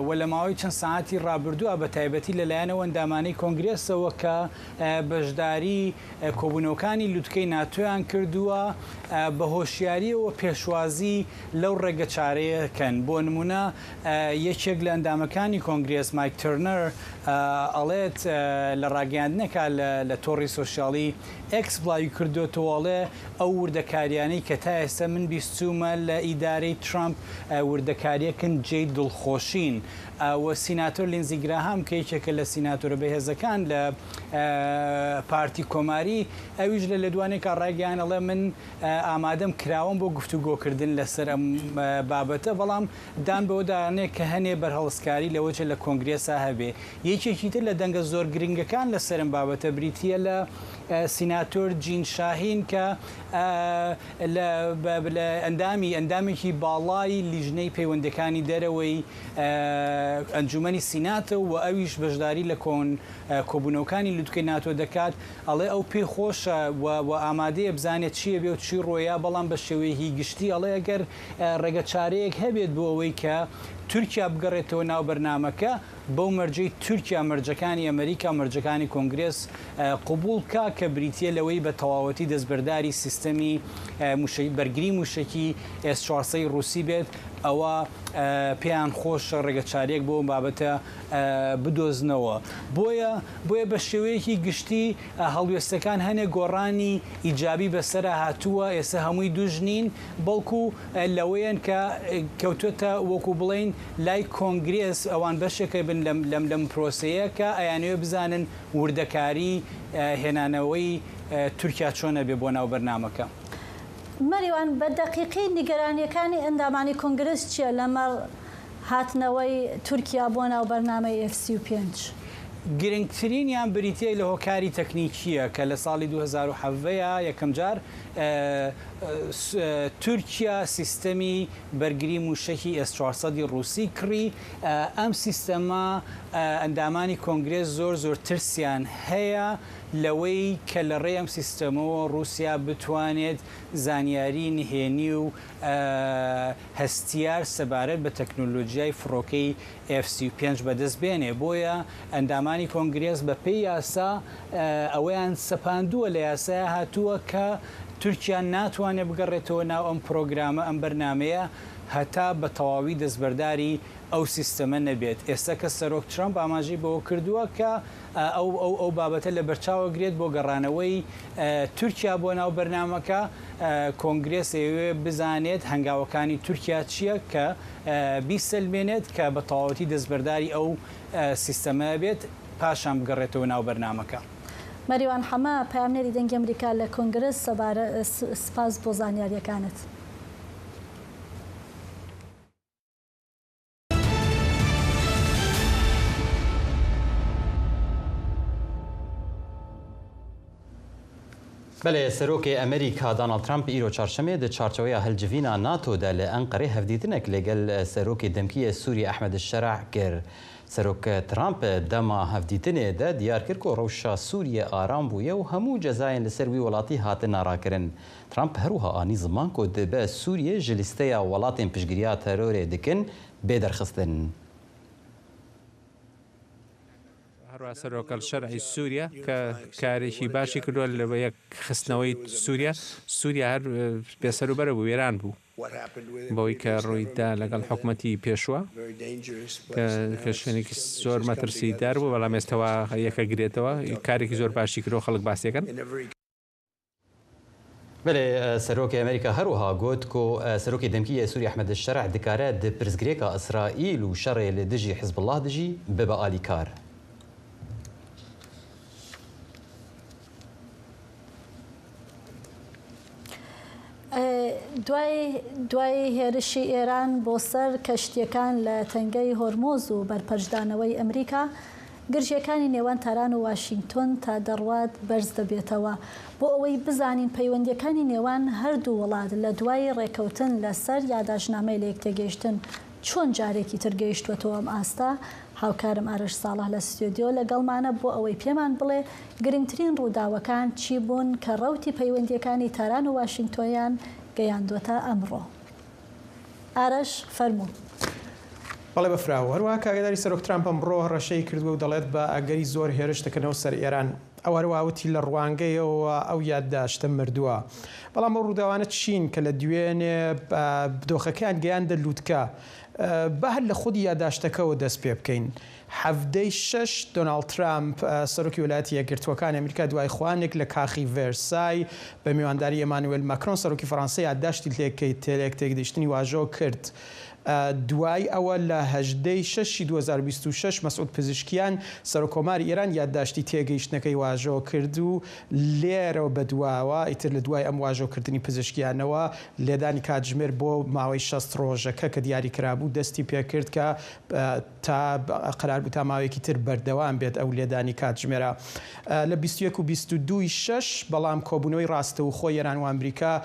و لە ماوەی چەند سەعاتی ڕابردووە بە تایبەتی لەلایەن ئەو ئەندامانەی کۆنگرێسەوە کە بەشداری کۆبوونەوەکانی لوتکەی ناتۆیان کردووە بە هۆشیارییەوە پێشوازی لەو ڕێگەچارەیە کەن. بۆ نموونە یەکێک لە ئەندامەکانی کۆنگرێس مایک تێرنەر ئەڵێت لە ڕاگەیاندنێکا لە تۆڕی سۆشیالی ئێکس بڵاوی کردۆتەوە ئەڵێ ئەو وردەکاریانەی کە تا ئێستا من بیستوومە لە ئیدارەی ترامپ وردەکاریەکن جێی دڵخۆشین و سیناتۆر لینزی گراهام کە یەکێکە لە سیناتۆرە بەهێزەکان لە پارتی کۆماری ئەویش لە لێدوانێکا ڕایگەیان ئەڵێ من ئامادەم کراوەم بۆ گفتوگۆکردن لەسەر ئەم بابەتە، بەڵام دان بەوەدا نێ کە هەنێ بەرهەڵستکاری لەوەچێ لە کۆنگرێسا هەبێ. یەکێکی تر لە دەنگە زۆر گرنگەکان لەسەر ئەم بابەتە بریتییە لە. سیناتۆر جین شاهین کە لە ئەندامی ئەندامێکی باڵای لیژنەی پەیوەندیەکانی دەرەوەی ئەنجومەنی سیناتە و ئەویش بەشداری لە کۆن کۆبوونەوەکانی لوتکەی ناتۆ دەکات، ئەڵێ ئەو پێی خۆشە و و ئامادەیە بزانێت چی ئەبێ و چی ڕۆیا، بەڵام بە شێوەیەکی گشتی ئەڵێ ئەگەر ڕێگە چارەیەک هەبێت بۆ ئەوەی کە تورکیا بگەڕێتەوە ناو بەرنامەکە، بەو مەرجەی تورکیا مەرجەکانی ئەمریکا و مەرجەکانی کۆنگرێس قبوڵ بکا کە بریتییە لەوەی بە تەواوەتی دەستبەرداری سیستەمی بەرگری موشەکی ئێس 400 ی ڕووسی بێت، ئەوا پێیان خۆشە ڕێگەچارەیەک بۆ ئەم بابەتە بدۆزنەوە. بۆیە بۆیە بە شێوەیەکی گشتی هەڵوێستەکان هەنێ گۆڕانی ئیجابی بەسەرا هاتووە، ئێستا هەمووی دوژ نین، بەڵکو لەوەیەن کە کەوتووەتە وەکو بڵێین لای کۆنگرێس، ئەوان بەشێکە بن لەم لەم لەم پرۆسەیە کە ئەیانەوێ بزانن وردەکاری هێنانەوەی تورکیا چۆن ئەبێ بۆ ناو بەرنامەکە. مەریوان، بە دەقیقی نیگەرانییەکانی ئەندامانی کۆنگرس چییە لەمەڕ هاتنەوەی تورکیا بۆ ناو بەرنامەی ئێف 35؟ گرنگترینیان بریتییە لە هۆکاری تەکنیکییە کە لە ساڵی 2017 یەکەمجار تورکیا سیستەمی بەرگری مووشەکی ئێس 400 ی ڕووسی کڕی، ئەم سیستەمە ئەندامانی کۆنگرێس زۆر زۆر ترسیان هەیە لەوەی کە لە ڕێی ئەم سیستەمەوە ڕووسیا بتوانێت زانیاری نهێنی و هەستیار سەبارەت بە تەکنۆلۆجیای فڕۆکەی ئێف 35 بەدەست بێنێ، بۆیە ئەندامانی کۆنگرێس بە پێی یاسا ئەوەیان سەپاندووە، لە یاسایا هاتووە کە تورکیا ناتوانێ بگەڕێتەوە ناو ئەم پرۆگرامە، ئەم بەرنامەیە هەتا بە تەواوی دەستبەرداری ئەو سیستەمە نەبێت. ئێستا کە سەرۆک ترەمپ ئاماژەی بەوە کردووە کە ئەو ئەو ئەو بابەتە لەبەرچاو ئەگرێت بۆ گەڕانەوەی تورکیا بۆ ناو بەرنامەکە، کۆنگرێس ئەیەوێ بزانێت هەنگاوەکانی تورکیا چییە کە بیسەلمێنێت کە بە تەواوەتی دەستبەرداری ئەو سیستەمە بێت پاشان بگەڕێتەوە ناو بەرنامەکە. مەریوان حەمە، پەیامنێری دەنگی ئەمریکا لە کۆنگرس سەبارە سپاس بۆ زانیارییەکانت. Belê Serokê Amerîka Donald Trump îro Çarşemê di çarçoveya hilcivîna NATO de li Enqerê hevdîtinek li gel Serokê Demkî yê Sûriyê Ehmed Şerah kir. Serok Trump dema hevdîtinê de diyar kir ku rewşa Sûriyê aram bûye û hemû cezayên li ser wî welatî hatine rakirin. Trump her wiha anî ziman ku dibe Sûriye ji lîsteya welatên piştgiriya terorê dikin bê derxistin. هەروەها سەرۆک ئەلشەرعی سووریا کە کارێکی باشی کردووە لە یەکخستنەوەی سووریا، سووریا هەر بێسەروبەرە بوو، وێران بوو بەوەی کە ڕوویدا لەگەڵ حکومەتی پێشووە کە شوێنێکی زۆر مەترسیدار بوو، بەڵام ئێستا وا یەکەگرێتەوە، کارێکی زۆر باشی کردووە خەڵک باسی دەکەن. Belê Serokê Amerîka her wiha got ku Serokê Demkî yê Sûriyê Ehmed Şerh dikare di pirsgirêka Îsraîl û şerê li dijî Hizbullah dijî bibe alîkar. دوای دوای هێرشی ئێران بۆ سەر کەشتییەکان لە تەنگەی هۆرمۆز و بەرپەرچدانەوەی ئەمریکا، گرژییەکانی نێوان تاران و واشینگتۆن تا دەڕوات بەرز دەبێتەوە. بۆ ئەوەی بزانین پەیوەندییەکانی نێوان هەردوو وڵات لە دوای ڕێکەوتن لە سەر یاداشتنامەی لەیەکتێگەیشتن چۆن جارێکی تر گەیشتووەتەوە ئەم ئاستە، هاوکارم ئارەش ساڵح لە ستۆدیۆ لەگەڵمانە بۆ ئەوەی پێمان بڵێ گرنگترین ڕووداوەکان چی بوون کە ڕەوتی پەیوەندییەکانی تاران و واشینگتۆنیان گەیاندووەتە ئەمڕۆ. ئارەش، فەرموو. بەڵێ بەفراو. هەروەها کاگەداری سەرۆک ترامپ ئەمڕۆ هەڕەشەی کردووە و دەڵێت بە ئەگەری زۆر هێرش دەکەنەوە سەر ئێران. ئەو هەروەها وتی لە ڕوانگەیەوە ئەو یادداشتە مردووە. بەڵام ئەو ڕووداوانە چین کە لە دوێنێ دۆخەکەیان گەیاندە لووتکە؟ با هەر لە خودی یادداشتەکەوە دەست پێ بکەین. حەڤدەی شەش، دۆناڵد ترامپ، سەرۆکی ویلایەتی یەکگرتووەکانی ئەمریکا دوای خوانێک لە کاخی ڤێرسای بە میوانداری ئێمانوێل ماکرۆن سەرۆکی فەرانسە یادداشتی لێکتێگەیشتنی واژۆ کرد. دوای ئەوە لە هەژدە ی شەشی 2026 مەسعود پزیشکیان سەرۆککۆماری ئێران یادداشتی تێگەیشتنەکەی واژۆ کرد و لێرەوە بەدواوە ئیتر لە دوای ئەم واژۆکردنی پزیشکیانەوە لێدانی کاتژمێر بۆ ماوەی 60 ڕۆژەکە کە دیاری کرابوو دەستی پێکرد کە تا قەرار. بڕیار بوو تا ماوەیەکی تر بەردەوام بێت ئەو لێدانی کاتژمێرە لە 21 و 22 ی شەش، بەڵام کۆبوونەوەی ڕاستەوخۆی ئێران و ئەمریکا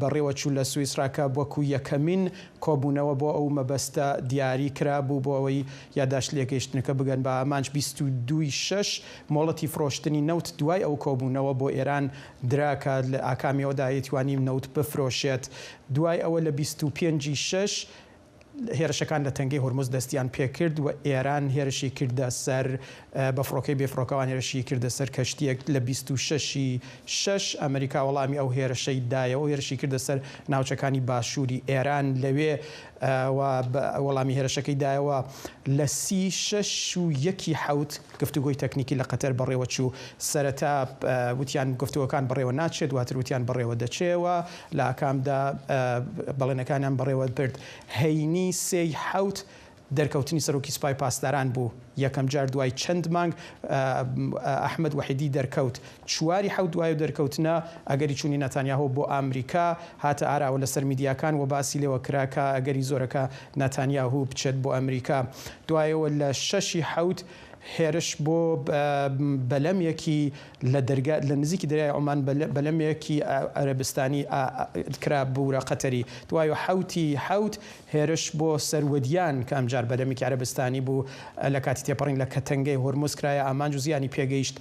بەڕێوەچوو لە سویسرا کە وەکو یەکەمین کۆبوونەوە بۆ ئەو مەبەستە دیاری کرابوو بۆ ئەوەی یاداشت لێگەیشتنەکە بگەن بە ئامانج 22 ی شەش مۆڵەتی فرۆشتنی نەوت دوای ئەو کۆبوونەوە بۆ ئێران درا کە لە ئاکامی ئەوەدا ئەیتوانی نەوت بفرۆشێت. دوای ئەوە لە 25 ی شەش هێرشەکان لە تەنگەی هورمز دەستیان پێکرد و ئێران هێرشی کردە سەر بە فڕۆکەی بێفڕۆکەوان هێرشی کردە سەر کەشتییەک لە 26 ی شەش ئەمریکا وەڵامی ئەو هێرشەی دایەوە و هێرشی کردە سەر ناوچەکانی باشووری ئێران لەوێ و وەڵامی هێرشەکەی دایەوە لە سی شەش و یەکی حەوت گفتوگۆی تەکنیکی لە قەتەر بەڕێوەچوو، سەرەتا وتیان گفتوگۆکان بەڕێوە ناچێت، دواتر وتیان بەڕێوە دەچێ و لە ئاکامدا بەڵێنەکانیان بەڕێوە برد. هەینی سێی حەوت دەرکەوتنی سەرۆکی سوپای پاسداران بوو، یەکەمجار دوای چەند مانگ ئەحمەد وەحیدی دەرکەوت. چواری حەوت دوای ئەو دەرکەوتنە ئەگەری چوونی ناتانیاهۆ بۆ ئامریکا هاتە ئاراوە لەسەر میدیاکان و باسی لێوە کرا کە ئەگەری زۆرە کە ناتانیاهو بچێت بۆ ئەمریکا. دوایەوە لە شەشی حەوت هێرش بۆ بەلەمێکی لە دەرگا لە نزیکی دەریای عومان بەلەمێکی عەرەبستانی کرا بورە قەتەری. دوایەوە حەوتی حەوت هێرش بۆ سەر ودیان کە ئەمجار بەلەمێکی عەرەبستانی بوو لە کاتی تێپەڕین لە کەتەنگەی هورمز کرایە ئامانج و زیانی پێگەیشت.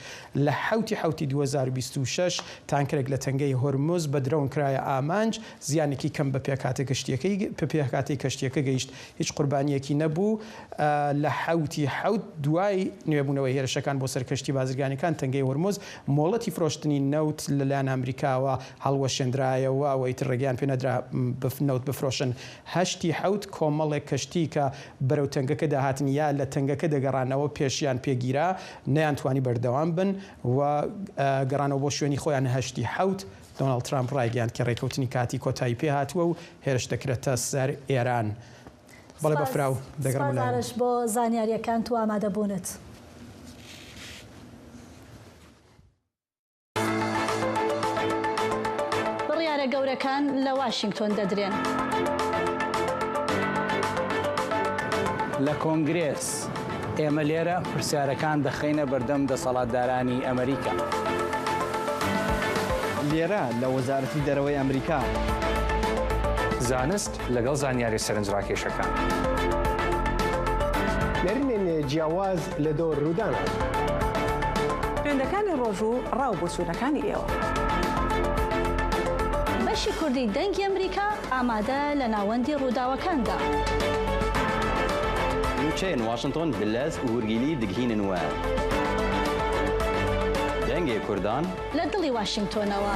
لە حەوتی حەوتی 2026 تانکەرێک لە تەنگەی هورمز بە درۆن کرایە ئامانج، زیانێکی کەم بە پێکهاتە گشتییەکەی بە پێکهاتەی کەشتییەکە گەیشت، هیچ قوربانییەکی نەبوو. لە حەوتی حەوت دوای نوێبوونەوەی هێرشەکان بۆ سەر کەشتی بازرگانییەکان تەنگەی هورمز، مۆڵەتی فرۆشتنی نەوت لەلایەن ئەمریکاوە هەڵوەشێندرایەوە و ئیتر ڕێگەیان پێ نەدرا نەوت بفرۆشن. هەشتی حەوت کۆمەڵێک کەشتی کە بەرەو تەنگەکە دەهاتن یا لە تەنگەکە دەگەڕانەوە پێشیان پێ گیرا، نەیانتوانی بەردەوام بن و گەڕانەوە بۆ شوێنی خۆیان. هەشتی حەوت دۆناڵد ترامپ ڕایگەیاند کە ڕێککەوتنی کاتی کۆتایی پێ هاتووە و هێرش دەکرێتە سەر ئێران. بەڵێ بەفراو، دەگەڕێمە سوپاس لای. ئارەش بۆ زانیارییەکانت و ئامادەبوونت. بڕیارە گەورەکان لە واشینگتۆن دەدرێن. لە کۆنگرێس، ئێمە لێرە پرسیارەکان دەخەینە بەردەم دەسەڵاتدارانی ئەمریکا. لێرە لە وەزارەتی دەرەوەی ئەمریکا. زانست لەگەڵ زانیاریە سەرنجڕاکێشەکان. نەرینên جیاواز لە دۆر ڕوودانان. ترێندەکانی ڕۆژ و ڕا و بۆچوونەکانی ئێوە. بەشی کوردی دەنگی ئەمریکا ئامادە لە ناوەندی ڕووداوەکاندا. نوچەێن واشنتۆن bi lez û hûrgîlî digihînin we. Dengê Kurdan. لە دڵی واشینگتۆنەوە.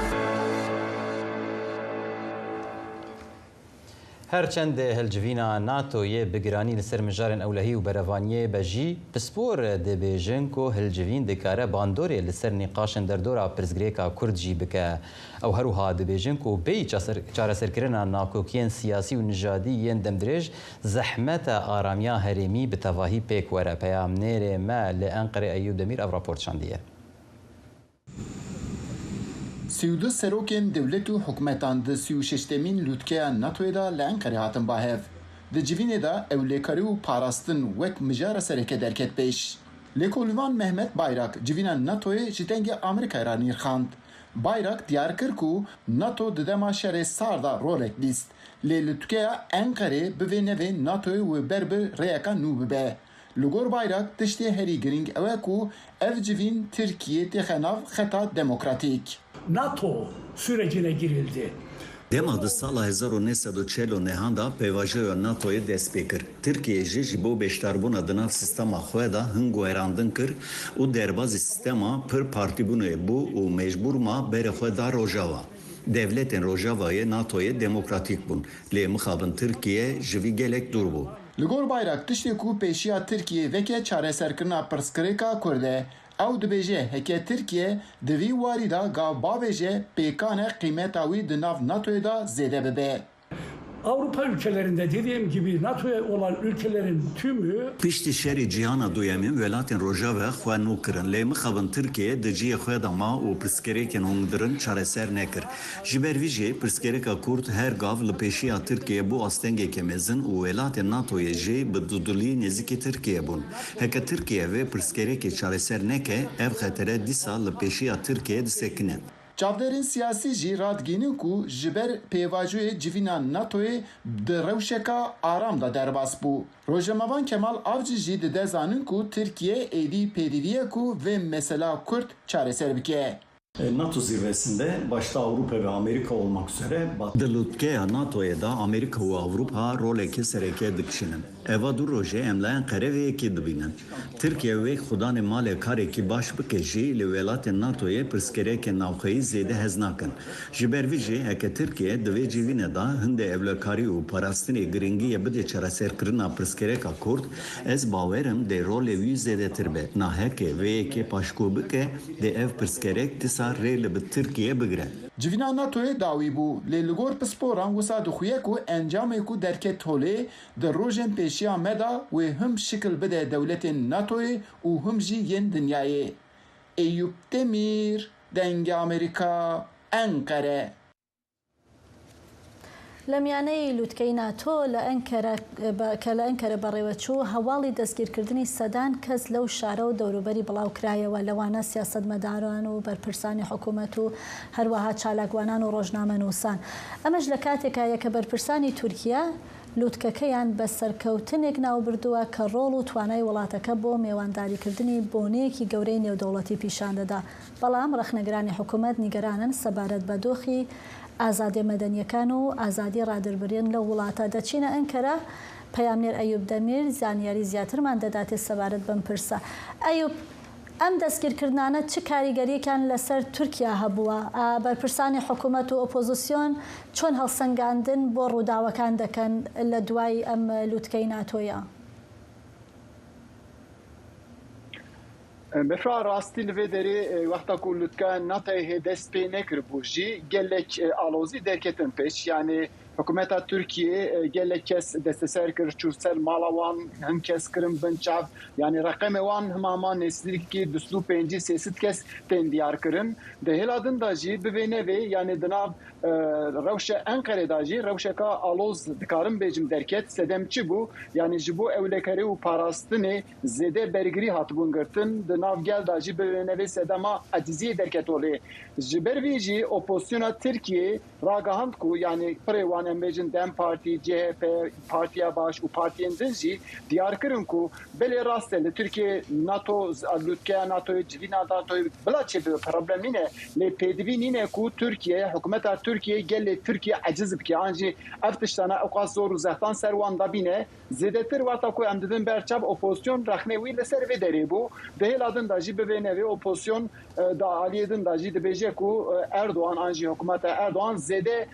Her çend hilcivîna NATOyê bi giranî li ser mijarên ewlehî û berevaniyê be jî, pispor dibêjin ku hilcivîn dikare bandorê li ser nîqaşên derdora pirsgirêka Kurd jî bike. Ew her wiha dibêjin ku bêyî çareserkirina nakokiyên siyasî û nijadî yên demdirêj zehmet e aramiya herêmî bi tevahî pêk were. Peyamnêrê me li Enqerê Eyûb Demîr ev raport şandiye. 32 serokên dewlet û hikûmetan di 36emîn lûtkeya NATOyê de li Enqerê hatin ba hev. Di civînê de ewlekarî û parastin wek mijara sereke derket pêş. Lêkolîvan Mehmet Bayrak civîna NATOyê ji dengê Amerîkayê re nîrxand. Bayrak diyar kir ku NATO di dema şerê sar de rolek lîst, lê lûtkeya Enqerê bivê nevê NATOyê wê ber bi rêyeke nû bibe. Li gor Bayrak tiştê herî girîng ew e ku ev civîn Tirkiyê têxe nav xeta demokratîk. NATO sürecine girildi. Dema di sala 1949 de pêvajoya NATOyê dest pê kir, Tirkiyeyê jî ji bo beşdarbûna di nav sîstema xwe de hin guherandin kir û derbazî sîstema pir partîbûnê bû û mecbûr ma berê xwe da Rojava. Dewletên Rojavayê NATOyê demokratîk bûn, lê mixabin Tirkiye ji vî gelek dûr bû. Li gor Bayrak tiştê ku pêşiya Tirkiyeyê veke çareserkirina pirsgirêka Kurd e. Ew dibêje heke Tirkiye di vî warî de gav bavêje pêkan e qîmeta wî di nav NATOyê de zêde bibe. Avrupa ülkelerinde dediğim gibi NATO'ya olan ülkelerin tümü Piştî Şerê Cîhana Duyemîn welatên Rojava xwe nû kirin lê mixabin Tirkiye di cihê xwe de ma û pirsgirêkên hundirin çareser nekir. Ji ber vî jî pirsgirêka Kurd her gav li pêşiya Tirkiyeyê bû astengeke mezin û welatên NATO'yê jî bi dudilî nêzîkî Tirkiyeyê bûn. Heke Tirkiye vê pirsgirêkê çareser neke ev xetere dîsa li pêşiya Tirkiyeyê disekine. Çavdêrên siyasî jî radigihînin ku ji ber pêvajoyê civîna NATO'yê di rewşeke aram de derbas bû. Rojnamevan Kemal Avcî jî dide zanîn ku Tirkiye êdî pêdivî ye ku vê mesela Kurd çareser bike. NATO zirvesinde başta Avrupa ve Amerika olmak üzere Di lûtkeya NATO'yê de Amerîka û Ewropa roleke sereke dikişînin. Eva du rojê em li Enqerê vê yekê dibînin. Tirkiye wek xudanê malê karekî baş bike jî li welatên NATO'yê pirsgirêkên navxweyî zêde hez nakin. Ji ber vî jî heke Tirkiye di vê civînê de hindê ewlekarî û parastinê girîngiyê bide çareserkirina pirsgirêka Kurd, ez bawer im dê rolê wî zêdetir be. Na heke vê yekê paşguh bike dê ev pirsgirêk dîsa rê li bi Tirkiye bigire. Civîna NATO'yê dawî bû lê li gor pisporan wisa dixuye ku encamê ku derket holê Di rojên pêşiya me de wê him şikil bide dewletên NATO'yê û him jî yên dinyayê. Eyûp Demîr, Dengê Amerîka, Enqere. لە میانەی لوتکەی ناتۆ لە ئەنکەرە کە لە ئەنکەرە بەڕێوەچوو، هەواڵی دەستگیرکردنی سەدان کەس لەو شارە و دەوروبەری بڵاوکرایەوە، لەوانە سیاسەتمەداران و بەرپرسانی حکومەت و هەروەها چالاکوانان و ڕۆژنامەنووسان. ئەمەش لە کاتێکایە کە بەرپرسانی تورکیا لوتکەکەیان بە سەرکەوتنێک ناوبردووە کە ڕۆڵ و توانای وڵاتەکە بۆ مێوانداریکردنی بۆنەیەکی گەورەی نێودەوڵەتی پیشاندەدا، بەڵام ڕەخنەگرانی حکومەت نیگەرانن سەبارەت بە دۆخی ئازادیە مەدەنیەکان و ئازادی ڕادەربرین لەو وڵاتە. دەچینە ئەنکەرە، پەیامنێر ئەیوب دەمیر زانیاری زیاترمان دەداتێ سەبارەت بەم پرسە. ئەیوب، ئەم دەستگیرکردنانە چ کاریگەرییەکیان لەسەر تورکیا هەبووە؟ بەرپرسانی حکومەت و ئۆپۆزسیۆن چۆن هەڵسەنگاندن بۆ ڕووداوەکان دەکەن لە دوای ئەم لوتکەی ناتۆیە؟ Befra rastî li vê derê wexta ku lûtka NATOyê hê dest pê nekiribû jî gelek alozî derketin pêş. Yanî Hikûmeta Tirkiyê gelek kes desteser kir, çû ser mala wan, hin kes kirin bin çav. Yanî reqemê wan hima hima nêzîkî 250 300 kes tên diyarkirin. Di hêla din de jî bivê nevê yanî di nav rewşa Enqerê de jî rewşeka aloz dikarim bêjim derket. Sedem çi bû? Yanî ji bo ewlekarî û parastinê zêde bergirî hatibûn girtin. Di nav gel de jî bivê nevê sedema eciziyê derket holê. Ji ber vê jî opozisyona Tirkiyê Ragihand ku yanî pirê wan em bêjin dem Partî, CHP, Partiya Baş û partiyên din jî diyar kirin ku belê rast e li Tirkiyeyê NATO, lûtkeya NATOyê, civîna NATOyê bila çêbibe problem nîne lê pêdivî nîne ku Tirkiye, hikûmeta Tirkiyeyê gelê Tirkiyê eciz bike an jî ev tiştane ewqas zor û zextan ser wan de bîne. Zêdetir wexta ku em didin ber çav opozisyon rexnê wî li ser vê derê bû. Di hêla din de jî bivê nevê opozisyon di aliyê din de jî dibêje ku Erdogan an jî hikûmeta Erdogan zêde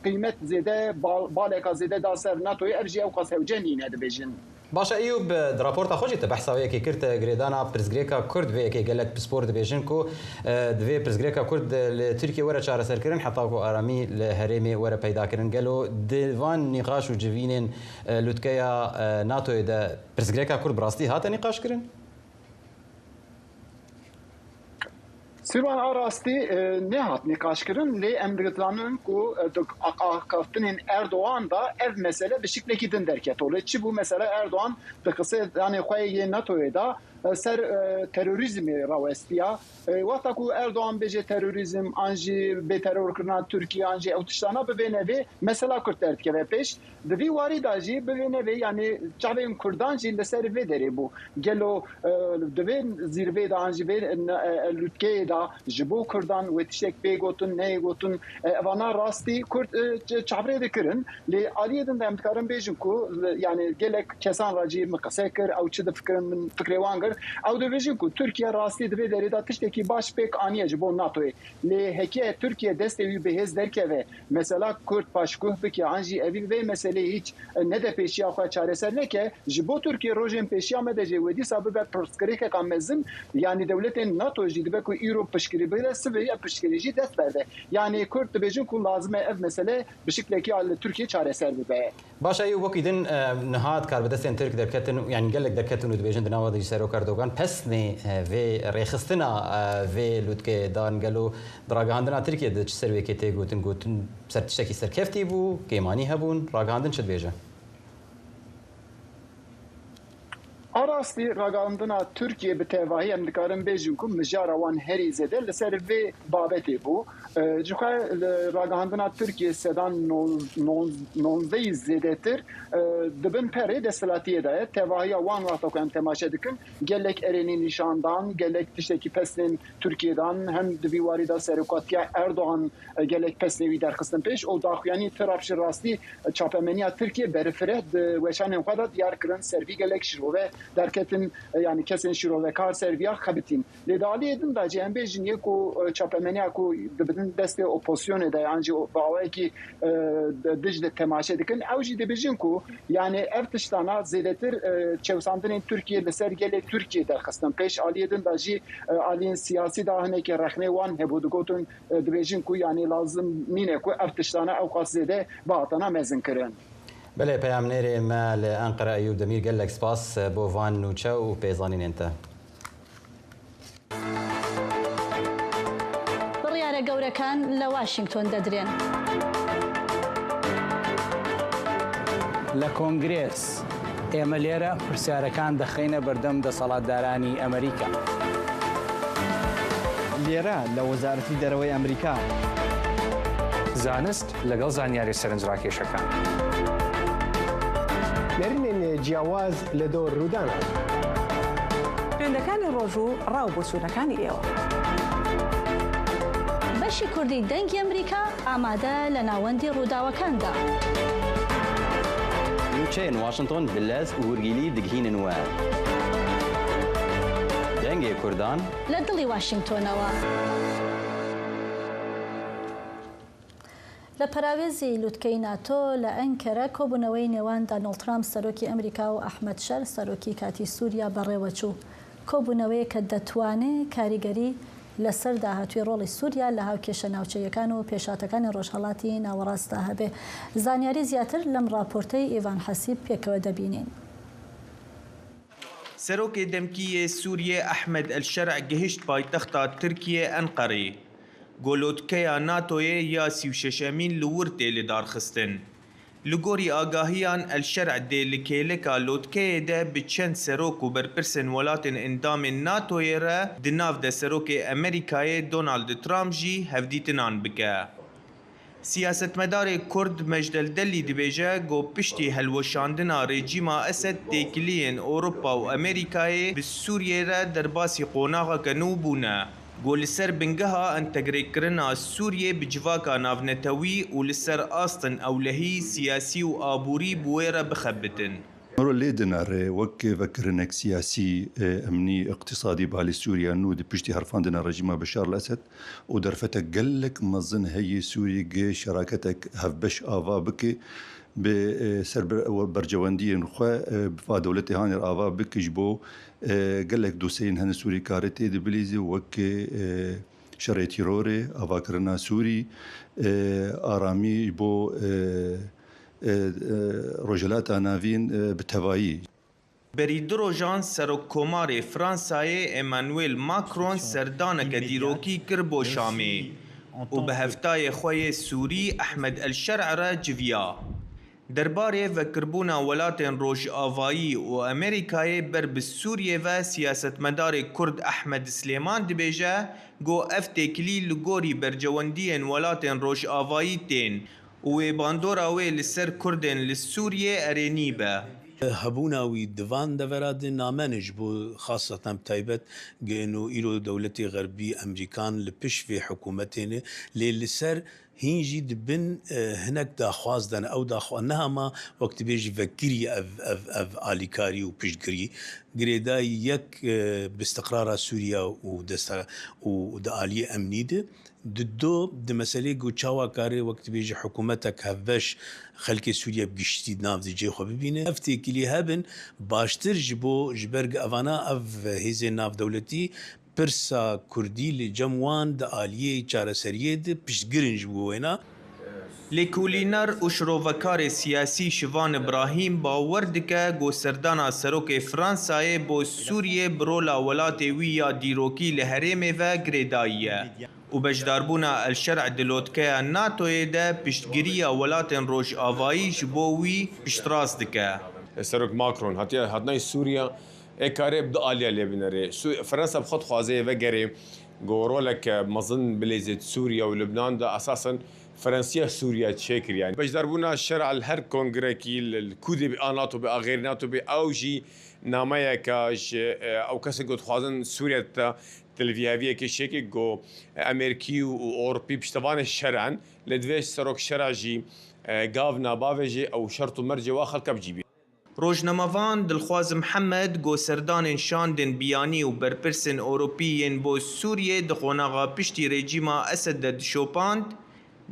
qîmet zêde baleka zêde da ser NATOyê ev jî ewqas hewce nîne dibêjin. Baş e Eyûb, di raporta xwe jî te behsa wê yekê kir te girêdana pirsgirêka Kurd vê yekê gelek pispor dibêjin ku divê pirsgirêka Kurd li Tirkiyê were çareserkirin heta ku aramî li herêmê were peydakirin. Gelo di van nîqaş û civînên lûtkeya NATOyê de pirsgirêka Kurd bi rastî hate nîqaşkirin? Sîrwan a rastî nehat nîqaşkirin lê em dizanin ku di axaftinên Erdogan de ev mesele bi şiklekî din derket holê. Çi bû mesela Erdogan di qisedanê xwe yê NATOyê de ser terorîzmê rawestiya. Wexta ku Erdogan bêje terorîzm an jî bêterorkirina Tirkiye an jî ew tiştana bi vê nevê mesela Kurd derdikeve pêş. Di vî warî de jî bi vê nevê yanî çavên Kurdan jî li ser vê derê bû. Gelo di vê zîrvê de an jî vê lûtkeyê de ji bo Kurdan wê tiştek bê gotin neyê gotin evana rastî Kurd çavrê dikirin. Lê aliyê din de em dikarin bêjin ku yanî gelek kesan re jî min qise kir ew çi difikirin min fikrê wan girt. kir. Ew dibêjin ku Tirkiye rastî di vê derê de tiştekî baş pêk aniye ji bo NATOyê. Lê heke Tirkiye destê wî bihêz derkeve, mesela Kurd paşguh bike an jî evî vê meseleyê hîç nede pêşiya xwe çareser neke, ji bo Tirkiye rojên pêşiya me de jî wê dîsa bibe pirsgirêkeka mezin. Yanî dewletên NATO jî dibe ku îro piştgirî bigire, sibê ev piştgirî jî dest berde. Yanî Kurd dibêjin ku lazim e ev mesele bi şiklekî a li Tirkiye çareser bibe. Baş e wekî din niha karbidestên Tirk derketin yanî gelek derketin û dibêjin di nava de jî Serok Erdogan pesnê vê rêxistina vê lûtkeyê dan gelo di ragihandina Tirkiyê de çi ser wê kê tê gotin gotin ser tiştekî serkeftî bû kêmanî hebûn ragihandin çi dibêje? A rastî ragihandina Tirkiyê bi tevahî em dikarin bêjin ku mijara wan herî zêde li ser vê babetê bû. Ji xwe li ragihandina Tirkiyê sedan nonzdehî zêdetir di bin perê desthilatiyê de ye. Tevahiya wan wexta ku em temaşe dikin gelek erênî nîşan dan, gelek tiştekî pesnên Tirkiyê dan. Hem di vî warî de serokatiya Erdogan gelek pesnê wî derxistin pêş û daxuyanî Trump ji rastî çapemeniya Tirkiyê berifireh di weşanên xwe de diyar kirin ser vî gelek şirove derketin yanî kesên şirovekar ser viya xebitîn. Lê di aliyê din de jî em bêjin yê ku çapemeniya ku di bin destê opozisyonê de yan jî bi awayekî dij de temaşe dikin ew jî dibêjin ku yanî ev tiştana zêdetir çewsandinên Tirkiyê li ser gelê Tirkiyê derxistin pêş aliyê din de jî aliyên siyasî de hinekî rexnê wan hebû digotin Dibêjin ku yanî lazim nîne ku ev tiştane ewqas zêde bihatana mezinkirin. Belê peyamnêrê me li Enqere Eyûb Demîr gelek spas bo van nûçe û pêzanînên te. بڕیارە گەورەکان لە واشینگتۆن دەدرێن. لە کۆنگرێس، ئێمە لێرە پرسیارەکان دەخەینە بەردەم دەسەڵاتدارانی ئەمریکا. لێرە لە وەزارەتی دەرەوەی ئەمریکا. زانست لەگەڵ زانیاریە سەرنجڕاکێشەکان. نەرمێن جیاواز لە دۆر ڕوودانە. ترێندەکانی ڕۆژ و ڕا و بۆچوونەکانی ئێوە. بەشی کوردی دەنگی ئەمریکا ئامادە لە ناوەندی ڕووداوەکاندا. نوچەێن واشنتۆن bi lez û hûrgîlî digihînin we. Dengê Kurdan. لە دڵی واشینگتۆنەوە. لە پەراوێزی لوتکەی ناتۆ لە ئەنکەرە کۆبوونەوەی نێوان دانۆڵد ترامپ سەرۆکی ئەمریکا و ئەحمەد شەر سەرۆکی کاتی سووریا بەڕێوەچوو. کۆبوونەوەیەک کە دەتوانێ کاریگەری لەسەر داهاتووی ڕۆڵی سووریا لە هاوکێشە ناوچەییەکان و پێشهاتەکانی ڕۆژهەڵاتی ناوەڕاستدا هەبێ. زانیاری زیاتر لەم ڕاپۆرتەی ئیڤان حەسیب پێکەوە دەبینین. Serokê demkî yê Sûriyê Ehmed El Şer'e gihişt paytexta Tirkiyê Enqerê. Ku lotkeya NATOyê ya 36 emîn li wir tê lidarxistin. Li gorî agahiyan El Şer'e dê li kêleka lotkeyê de bi çend serok û berpirsên welatên endamên NATOyê re di nav de Serokê Amerîkayê Donald Trump jî hevdîtinan bike. Siyasetmedarê Kurd Mejdel Delî dibêje ku piştî hilweşandina rejîma Esed têkiliyên Ewropa û Amerîkayê bi Sûriyê re derbasî qonaxeke nû bûne. Ku li ser bingeha entegrekirina Sûriyê bi civaka navnetewî û li ser astên ewlehî, siyasî û aborî bi wê re bixebitin. Miro lê dinere wek vekirinek siyasî, emnî, îqtîsadî balê Sûriya nû di piştî herfandina rejîma Beşar el Esed û derfetek gelek mezin heye Sûriyê gi şeraketek hevbeş ava bike bi ser bercewendiyên xwe bi va dewletê hanê re ava bike ji bo gelek doseyên hene Sûriyê karê tê dibilîze wek şerê tîrorê, avakirina Sûrî, aramî ji bo Rojhilata Navîn bi tevayî. Berî du rojan Serokkomarê Fransayê Emmanuel Macron serdaneke dîrokî kir bo Şamê û bi hevtayê xwe yê Sûrî Ehmed El Şer'e re civiya. Derbarê vekirbûna welatên Rojavayî û Amerîkayê ber bi Sûriyê ve siyasetmedarê Kurd Ehmed Silêman dibêje ku ev têkilî li gorî bercewendiyên welatên Rojavayî tên û wê bandora wê li ser Kurdên li Sûriyê erênî be. Hebûna wî di van devera de name ne ji bo xasatan bi taybet gêno îro dewletê xerbî Emrîkan li pişt vê hikûmetê ne lê li ser hîn jî di bin hinek daxwaz de ne. Ew daxwaz ne hema wek dibêjî vekirî ev ev ev alîkarî û piştgirî girêdayî yek bi istiqrara Sûriye û desta û di aliyê emnî de Di do di meseleyê ku çawa karê wek dibêjî hikûmetek hevbeş xelkê Sûriye bi giştî di nav de cihê xwe bibîne, ev têkilî hebin baştir ji bo ji ber evana ev hêzên navdewletî pirsa kurdî li cem wan di aliyê çareseriyê de piştgir in ji bo wêna. Lêkolîner û şirovekarê siyasî Şivan Îbrahîm bawer dike ku serdana serokê Fransayê bo Sûriyê bi rola welatê wî ya dîrokî li herêmê ve girêdayî ye û beşdarbûna El Şer'e di lotkeya NATOyê de piştgiriya welatên rojavayî ji bo wî piştrast dike. Serok Macron hatiye hatinayî Sûriye ê karê bi du aliya lê binerê. Fransa bi xwe dixwaze vegerê ku roleke mezin bilêze di Sûriye û Lubnan de esasen Frensiya Sûriye çêkiriye. Beşdarbûna Şer'a li her kongrekî li ku dê bê a NATO bê a xeyrî NATO bê ew jî nameyeke ji ew kesên ku dixwazin Sûriye de tilvîheviyekê çêke ku Amerîkî û Ewropî piştevanê Şer'a in lê divê Serok Şer'a jî gav nabavêje ew şert û mercê wa xelka bicî bîne. Rojnamevan Dilxwaz Mihemed got serdanên şandên biyanî û berpirsên Ewropî yên bo Sûriyê di qonaxa piştî rejîma Esed de dişopand,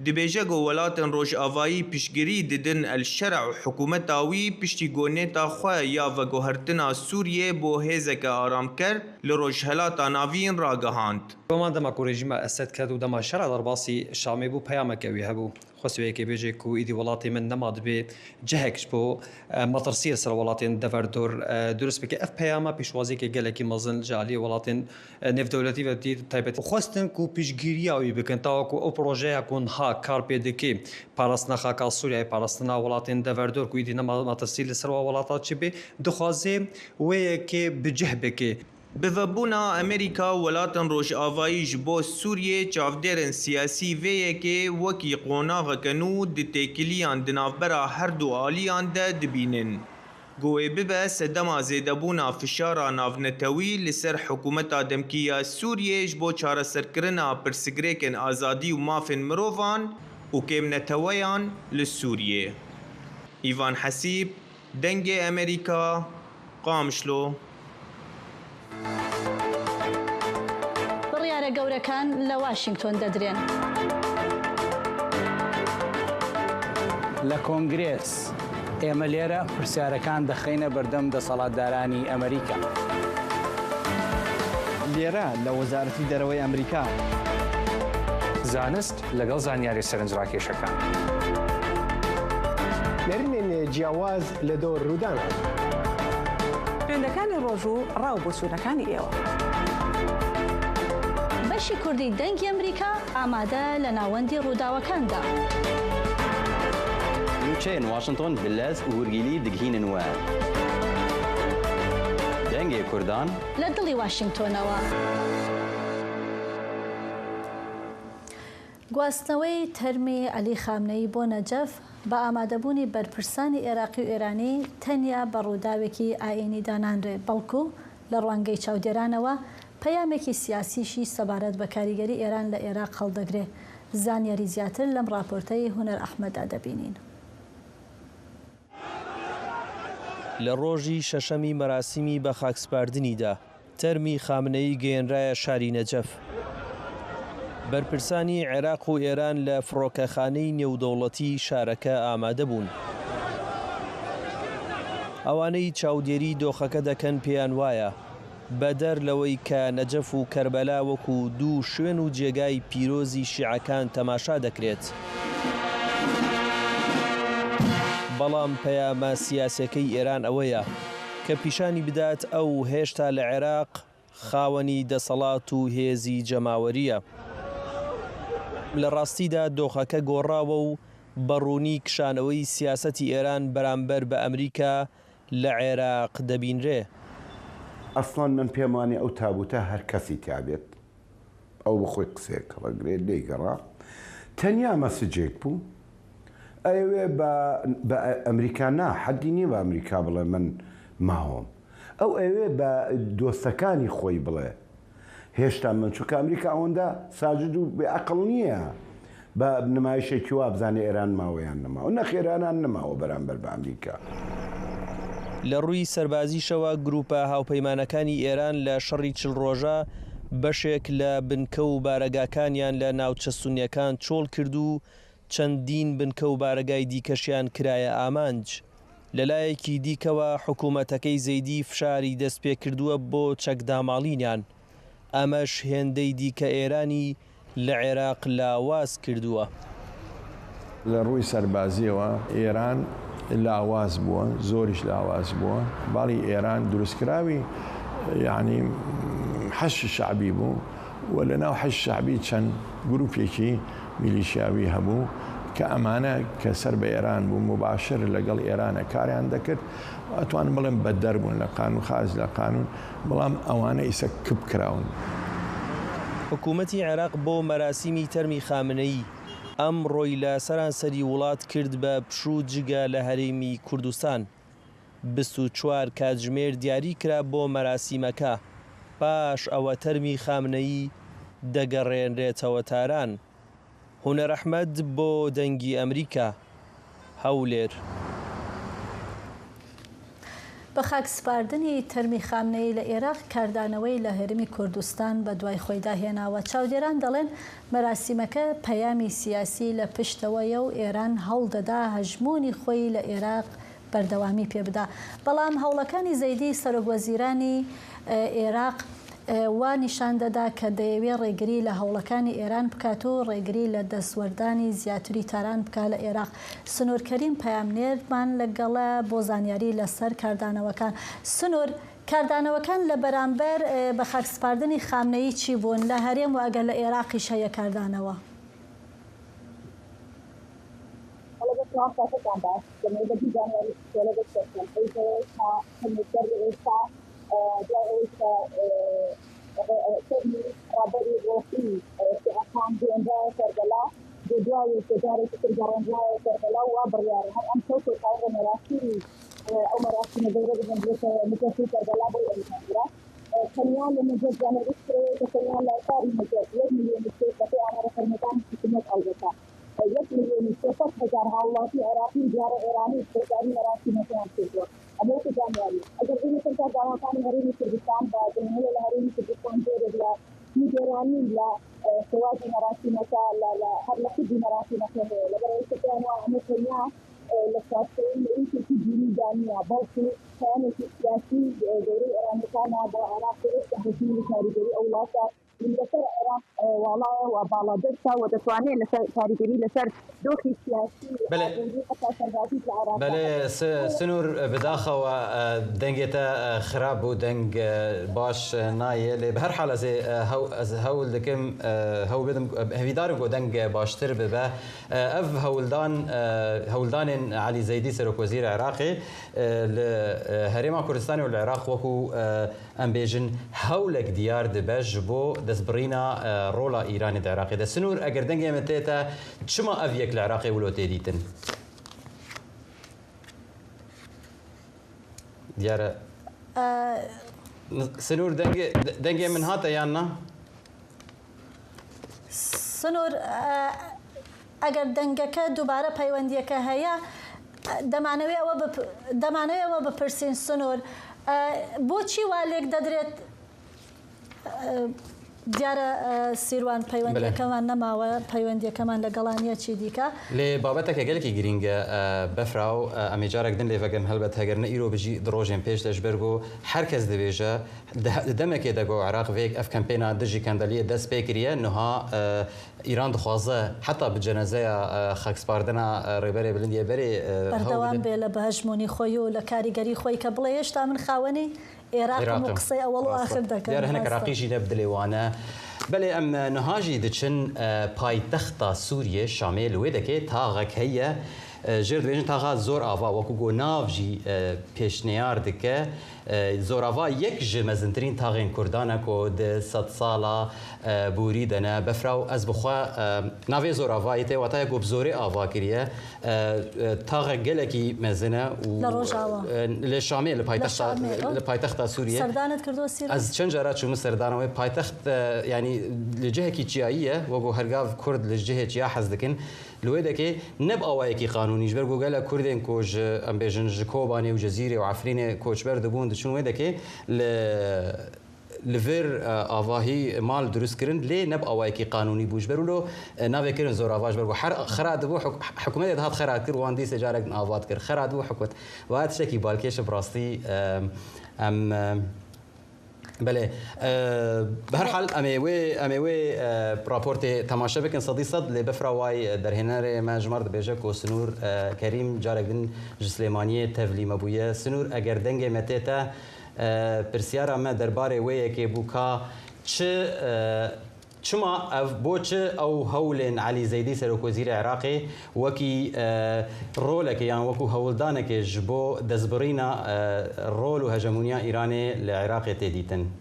dibêje ku welatên rojavayî piştgirî didin El Şer'a û hikûmeta wî piştî ku nêta xwe ya veguhertina Sûriyê bo hêzeke aramker li Rojhilata Navîn ragihand. Roman dema ku rejîma Esed ket û dema Şer'a derbasî Şamê bû peyameke wî hebû. Xwest wê yekê bêje ku êdî welatê min nema dibê cihek ji bo metirsiyê li ser welatên deverdor dirust bike. Ev peyama pêşwaziyeke gelekî mezin ji aliyê welatên nêvdewletî ve dît bi taybetî. Xwestin ku piştgiriya wî bikin ta ku ew projeya ku niha kar pê dike parastina xaka Sûriyeyê, parastina welatên deverdor ku êdî nema metirsî li ser wan welatan çêbê, dixwaze wê yekê bi cih bike. Bi vebûna Amerîka û welatên rojavayî ji bo Sûriyê çavdêrên siyasî vê yekê wekî qonaxeke nû di têkiliyan di navbera her du aliyan de dibînin ku wê bibe sedema zêdebûna fişara navnetewî li ser hikûmeta demkî ya Sûriyê ji bo çareserkirina pirsgirêkên azadî û mafên mirovan û kêmneteweyan li Sûriyê. Îvan Hesîb, Dengê Amerîka, Qamişlo. بڕیارە گەورەکان لە واشینگتۆن دەدرێن. لە کۆنگرێس، ئێمە لێرە پرسیارەکان دەخەینە بەردەم دەسەڵاتدارانی ئەمریکا. لێرە لە وەزارەتی دەرەوەی ئەمریکا. زانست لەگەڵ زانیاریە سەرنجڕاکێشەکان. نەرینێن جیاواز لە دۆر ڕوودانان. ترێندەکانی ڕۆژ و ڕا و بۆچوونەکانی ئێوە. بەشی کوردی دەنگی ئەمریکا ئامادە لە ناوەندی ڕووداوەکاندا. Nûçeyên Washington bi lez û hûrgîlî digihînin we. Dengê Kurdan. لە دڵی واشینگتۆنەوە. گواستنەوەی تەرمی عەلی خامنەیی بۆ نەجەف بە ئامادەبوونی بەرپرسانی ئێراقی و ئێرانی تەنیا بە ڕووداوێکی ئایینی دانانرێ، بەڵکو لە ڕوانگەی چاودێرانەوە پەیامێکی سیاسیشی سەبارەت بە کاریگەری ئێران لە ئێراق هەڵدەگرێ. زانیاری زیاتر لەم ڕاپۆرتەی هونەر ئەحمەددا دەبینین. لە ڕۆژی شەشەمی مەراسیمی بەخاکسپاردنیدا، تەرمی خامنەیی گەیەنرایە شاری نەجەف. بەرپرسانی عێراق و ئێران لە فڕۆکەخانەی نێودەوڵەتیی شارەکە ئامادە بوون. ئەوانەی چاودێریی دۆخەکە دەکەن پێیان وایە، بەدەر لەوەی کە نەجەف و کەربەلا وەکو دوو شوێن و جێگای پیرۆزی شیعەکان تەماشا دەکرێت، بەڵام پەیامە سیاسیەکەی ئێران ئەوەیە کە پیشانی بدات ئەو هێشتا لە عێراق خاوەنی دەسەڵات و هێزی جەماوەرییە. لە ڕاستیدا دۆخەکە گۆڕاوە و بە ڕوونی کشانەوەی سیاسەتی ئێران بەرامبەر بە ئەمریکا لە عێراق دەبینرێ. ئەسڵەن من پێم وانیە ئەو تابوتە هەر کەسی تیا بێت ئەو بە خۆی قسەیەک هەڵەگرێت لێی گەڕا تەنیا مەسجێک بوو. ئەیەوێ بە بە ئەمریکا نا، حەدی نییە بە ئەمریکا بڵێ من ماوم. ئەو ئەیەوێ بە دۆستەکانی خۆی بڵێ هێشتا من، چونکە ئەمریکا ئەوەندە ساجد و بێ ئەقڵ نییە بە نمایشێکی وا بزانێ ئێران ماوە یان نەماوە. نەخێر ئێران نەماوە بەرامبەر بە ئەمریکا. لە ڕووی سەربازیشەوە گرووپە هاوپەیمانەکانی ئێران لە شەڕی چل ڕۆژە بەشێک لە بنکە و بارەگاکانیان لە ناوچە سوننیەکان چۆڵ کرد و چەندین بنکە و بارەگای دیکەشیان کرایە ئامانج. لەلایەکی دیکەوە حکومەتەکەی زەیدی فشاری دەستپێکردووە بۆ چەکداماڵینیان، ئەمەش هێندەی دیکە ئێرانی لە عێراق لاواز کردووە. لە ڕووی سەربازییەوە ئێران لاواز بووە، زۆریش لاواز بووە. باڵی ئێران دروستکراوی یانی حەشد شەعبی بوو و لە ناو حەشد شەعبی چەند گروپێکی میلیشیاوی هەبوو کە ئەمانە کە سەر بە ئێران بوو موباشر لەگەڵ ئێرانە کاریان دەکرد ئەتوانم بڵێم بەدەر بوون لە قانون خارج لە قانون بەڵام ئەوانە ئیسە کپ کراون. حکومەتی عێراق بۆ مەراسیمی تەرمی خامنەیی، ئەمڕۆی لە سەرانسەری وڵات کرد بە پشوو جگە لە هەرێمی کوردستان. 24 کاتژمێر دیاری کرا بۆ مەراسیمەکە، پاش ئەوە تەرمی خامنەیی دەگەڕێنرێتەوە تاران. هونەر ئەحمەد بۆ دەنگی ئەمریکا، هەولێر. بە خاک سپاردنی تەرمی خامنەیی لە ئێراق کاردانەوەی لە هەرێمی کوردستان بە دوای خۆیدا هێناوە. چاودێران دەڵێن مەراسیمەکە پەیامی سیاسی لە پشتەوەیە و ئێران هەوڵدەدا هەژموونی خۆی لە ئێراق بەردەوامی پێ بدا. بەڵام هەوڵەکانی زەیدی سەرۆک وەزیرانی ئێراق وا نیشان دەدا کە دەیەوێ ڕێگری لە هەوڵەکانی ئێران بکات و ڕێگری لە دەستوەردانی زیاتری تاران بکا لە ئێراق. سنوور کەریم پەیامنێرمان لەگەڵە بۆ زانیاری لەسەر کاردانەوەکان. سنوور، کاردانەوەکان لە بەرامبەر بە خاکسپاردنی خامنەیی چی بوون لە هەرێم و ئەگەر لە ئێراقیش هەیە کاردانەوە؟ بەڵێ دەست سڵاو کاتتان باش دەمەوێت بە دوو زانیاری پشتێنە دەست پێ بکەم ئەویش ئەوەیە کە کەمێک بەر لە ئێستا دوای ئەوەی کە تەرمی ڕابەری ڕۆحی شیعەکان گەیەنرایە کەربەلا بۆ دوایەک بە جارێکی تر گەڕێنرایە کەربەلا و وا بڕیارە هەر ئەمشەو کۆتایی بە مەراسیمی ئەو مەراسیمە گەورە بهێندرێتە نجەفی کەربەلا بۆی ئەنجام درا تەنیا لە نەجەف زانیاری ترەیە کە تەنیا لە شاری نەجەف یەک ملیۆن و سێ بەپێی ئامارە فەرمیەکانی حکوومەت ئەڵبەتە یەک ملیۆن و 300 هەزار هاوڵاتی عێراقی و دیارە ئێرانیش بەشداری مەراسیمەکەیان کردووە. ئەمە وەکو زانیاری. ئەگەر بێینە سەر کاردانەوەکانی هەرێمی کوردستان، بە دڵنیاییەوە لە هەرێمی کوردستان جۆرێک لە نیگەرانی لە شێوازی مەراسیمەکە لە لە هەر لە خودی مەراسیمەکە هەیە. لەبەرئەوەی کە پێیان وایە ئەمە تەنیا لە چوارچێوەی نەریتێکی دینیدا نییە، بەڵکو پەیامێکی سیاسی گەورەی ئێرانیەکانە بۆ عێراق کە ئێستا هەژموون و کاریگەری ئەو وڵاتە لەسەر عێراق واڵایە و باڵادەستە و دەتوانێت لەسەر کاریگەری لەسەر دۆخی سیاسی و ئابووری حتا سەربازیش لە عێراقدا بەلێ هەبێت. سنوور بداخەوە دەنگێ تە خراپ بوو دەنگ باش نایێ لێ بە هەر حال ئەزێ ئەز هەول دکم هەول بدم هێڤیدارم کو دەنگ باشتر ببە ئەڤ هەولدان هەولدانێن عەلی زەیدی سەرۆک وەزیر عێراقێ لە هەرێما کوردستانێ و لە عێراق وەکو ئەم بێژن هەولەک دیار دبە ژ بۆ دەستبڕینا ڕۆلا ئیرانێ د عراقێ دە. سنوور ئەگەر دەنگێ من تێتە چما ئەڤ یەک لە عراقێ ولۆ تێ دیتن؟ دیارە سنوور دەنگێ دەنگێ من هاتە یان نا؟ سنوور ئەگەر دەنگەکە دووبارە پەیوەندیەکە هەیە دەمانەوێ ئەوە دەمانەوێ ئەوە بپرسین سنوور بۆچی وا لێک دەدرێت دیارە سیروان پەیوەندیەکەمان نەماوە پەیوەندیەکەمان لەگەڵا نیە چی دیکە. لێ بابەتەکە گەلەکی گرینگە بەفراو ئەمێ جارەک دن لێ ڤەگەرم هەلبەت هەگەر نە ئیرۆ بژی د ڕۆژێن پێش دە ژبەر گۆ هەر کەس دبێژە د دەمەکێ دە گۆ عراق ڤێک ئەف کەمپێنا دژی کەندەلیێ دەس پێ کریە نها ئیران دخوازە حەتا bi cenazeya xakspardina rêberê bilind yê berê hewl بەردەوام bide. بێ لە بەهەژموونی خۆی و لە کاریگەری خۆی کە بڵێ هێشتا من خاوەنی ئێراقم و عێراقم. قسەی ئەوەڵ و ڕاستە. ئاخر دەکەم. دیارە هەنێک ڕاستە. عێراقی ژی نە بدلێ وانە. بەلێ ئەم نها ژی دچن پایتەختا سووریێ شامێ li wê dekê taxek heye. Jê re dibêjin taxa Zorava wekû ku nav jî pêşniyar dike. Zorava yek ji mezintirîn taxên Kurdan e ku di sedsala borî de ne. Befra û ez bi xwe navê Zoravayê tê wateya ku bi zorê ava kiriye. Taxek gelekî mezin e û Li Rojava. Li Şamê li paytexta li paytexta Sûriyê. Serdanet kirdo Sîra? Ez çend cara çûm serdana wê. Paytext yanî li cihekî çiyayî ye wekû hergav Kurd li cihê çiya hez dikin. Li wê dekê ne bi awayekî qanûnî ji ber ku gelek Kurdên ku ji em bêjin ji Kobanê û Cezîrê û Efrînê koçber dibûn diçûn wê dekê li li vir avahî mal dirust kirin lê ne bi awayekî qanûnî bû ji ber wilo navê kirin zorava ji ber ku her xera dibû hikûmetê dihat xera dikir wan dîsê carek din ava dikir xera dibû hikûmet vaya tiştekî balkêş e bi rastî em Belê. Bi her hal em ê wê em ê wê raportê temaşe bikin sedî sed lê bifra way derhênerê me ji me re dibêje ku Sinûr Kerîm carek din ji Silêmaniyê tevlî me bûye. Sinûr eger dengê me tê te pirsyara me derbarê wê yekê bû ka çi Çima ev bo çi ew hewlên Elî Zeydî Serokwezîrê Iraqê wekî rolekê yan wekû hewldanekê ji bo destbirîna rol û hegemoniya Îranê li Iraqê tê dîtin?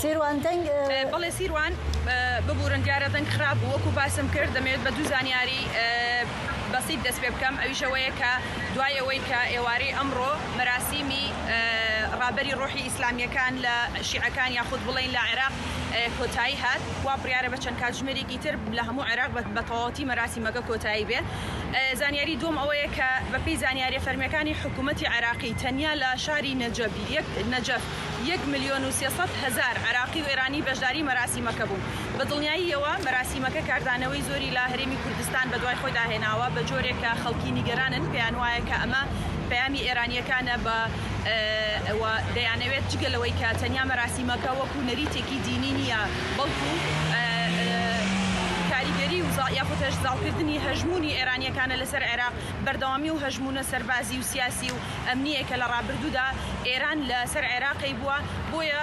Sîrwan deng. Belê Sîrwan, bibûrin diyar e deng xirab bû. Wekû basim kir demêwit be du zanyarî بەسیت دەست پێ بکەم ئەویش ئەوەیە کە دوای ئەوەی کە ئێوارەی ئەمڕۆ مەراسیمی ڕابەری ڕۆحی ئیسلامییەکان لە شیعەکان یاخود بڵێین لە عێراق کۆتایی هات وا بڕیارە بە چەند کاتژمێرێکی تر لە هەموو عێراق بە تەواوەتی مەراسیمەکە کۆتایی بێ. زانیاری دووەم ئەوەیە کە بەپێی زانیاریە فەرمیەکانی حکوومەتی عێراقی تەنیا لە شاری نەجەب یەک نەجەف یەک ملیۆن و 300 هەزار عێراقی و ئێرانی بەشداری مەراسیمەکە بوون. بە دڵنیاییەوە مەراسیمەکە کاردانەوەی زۆری لە هەرێمی کوردستان بەدوای خۆیدا هێناوە، بە جۆرێک کە خەڵکی نیگەرانن، پێیانوایە کە ئەمە پەیامی ئێرانییەکانە بە و دەیانەوێت جگە لەوەی کە تەنیا مەراسیمەکە وەکو نەریتێکی دینی نییە، بەڵکو کاریگەری و یاخود زاڵکردنی هەژموونی ئێرانییەکانە لەسەر عێراق، بەردەوامی و هەژموونە سەربازی و سیاسی و ئەمنییە کە لە ڕابردوودا ئێران لە سەر عێراق هەیبووە، بۆیە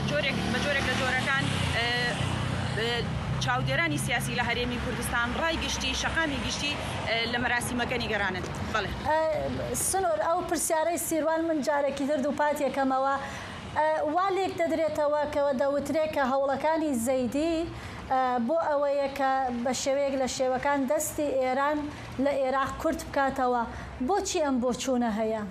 جۆرێک بە جۆرێک لە جۆرەکان چاودێرانی سیاسی لە هەرێمی کوردستان، ڕای گشتی، شەقامی گشتی لە مەراسیمەکە نیگەرانن. بەڵێ. سنور، ئەو پرسیارەی سیروان من جارێکی تر دووپات یەکەمەوە، وا لێک دەدرێتەوە کە دەوترێ کە هەوڵەکانی زەیدی بۆ ئەوەیە کە بە شێوەیەک لە شێوەکان دەستی ئێران لە ئێراق کورت بکاتەوە، بۆچی ئەم بۆچوونە هەیە؟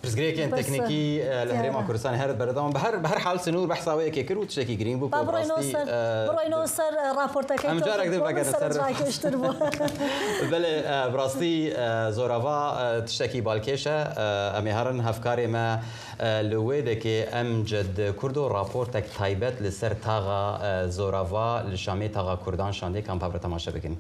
پرسگرێکێن تەکنیکی لە هەرێما کوردستان هەر بەردەوام بە هەر بە هەر حال سنوور بەحسا وەیەکێ کرد و تشتێکی گرینگ بوو با بڕۆینەوە سەر بڕۆینەوە سەر ڕاپۆرتەکەی ئەم جارێک دەم بەگەرە سەر ڕاکێشتر بوو. بەلێ بڕاستی زۆراڤا تشتێکی بالکێشە ئەمێ هەرن هەفکارێ مە لە وێ دەکێ ئەمجد کوردۆ ڕاپۆرتەک تایبەت لە سەر تاغا زۆراڤا لە شامێ تاغا کوردان شاندێ کام پاڤرە تەماشە بکەین.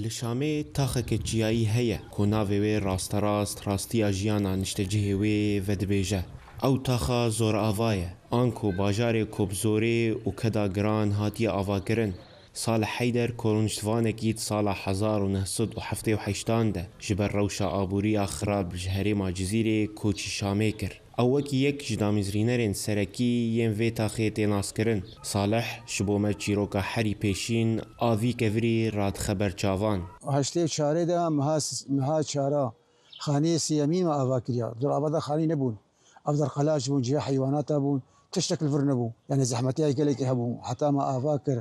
Li Şamê taxeke çiyayî heye ku navê wê rasterast rastiya jiyana niştecihê wê vedibêje. Ew taxa Zorava ye, anku bajarê ku bi zorê û keda giran hatiye avakirin. Salih Heyder ku rûniştvanekî di sala 1978 an de ji ber rewşa aborî ya xirab ji herêma Cizîrê koçî Şamê kir. Ew wekî yek ji damezrînerên serekî yên vê taxê tê naskirin. Salih ji bo me çîroka herî pêşîn a vî kevirî radixe ber çavan. Heştê û çarê de meha meha çara xaniyê sêyemîn me ava kiriya. Di ava de xanî nebûn. Ev der qelaç bûn, cihê heywanata bûn. Tiştek li vir nebû. Yanî zehmetiya gelekî hebû. Heta me ava kir.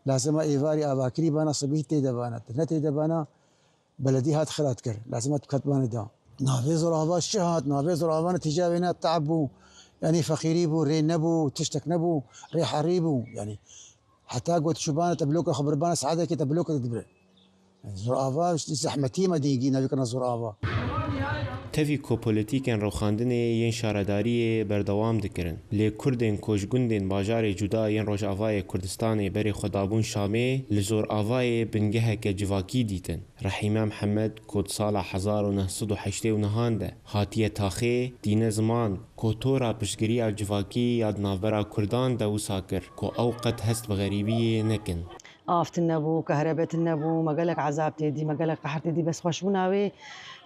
Lazim e êvarî avakirî bana sibîh tê de bana. Ti ne tê de bana Beledî hat xirat kir. Lazim e tu ketmanê da. Navê Zorava çi hat? Navê Zorava netîceya wê ne te'b bû. Yanî feqîrî bû, rê nebû, tiştek nebû, rê herî bû. Yanî heta ku tu çûbane te bloka xwe biribane saetekê te blokek dibire. Zorava zehmetî me dîngî navê kirina Zorava. Tevî ku polîtîkên rûxandinê yên şaredariyê berdewam dikirin, lê Kurdên ku ji gundên bajarê cuda yên Rojavayê Kurdistanê berê xwe dabûn Şamê, li Zoravayê bingeheke civakî dîtin. Rehîme Mihemed ku di sala 1989 de hatiye taxê, tîne ziman ku tora piştgiriya civakî ya di navbera Kurdan de wisa kir ku ew qet hest bi xerîbiyê nekin. Av tune bû, kehrebe tune bû, me gelek ezab tê dî, me gelek qehr tê dî bes xweşbûna wê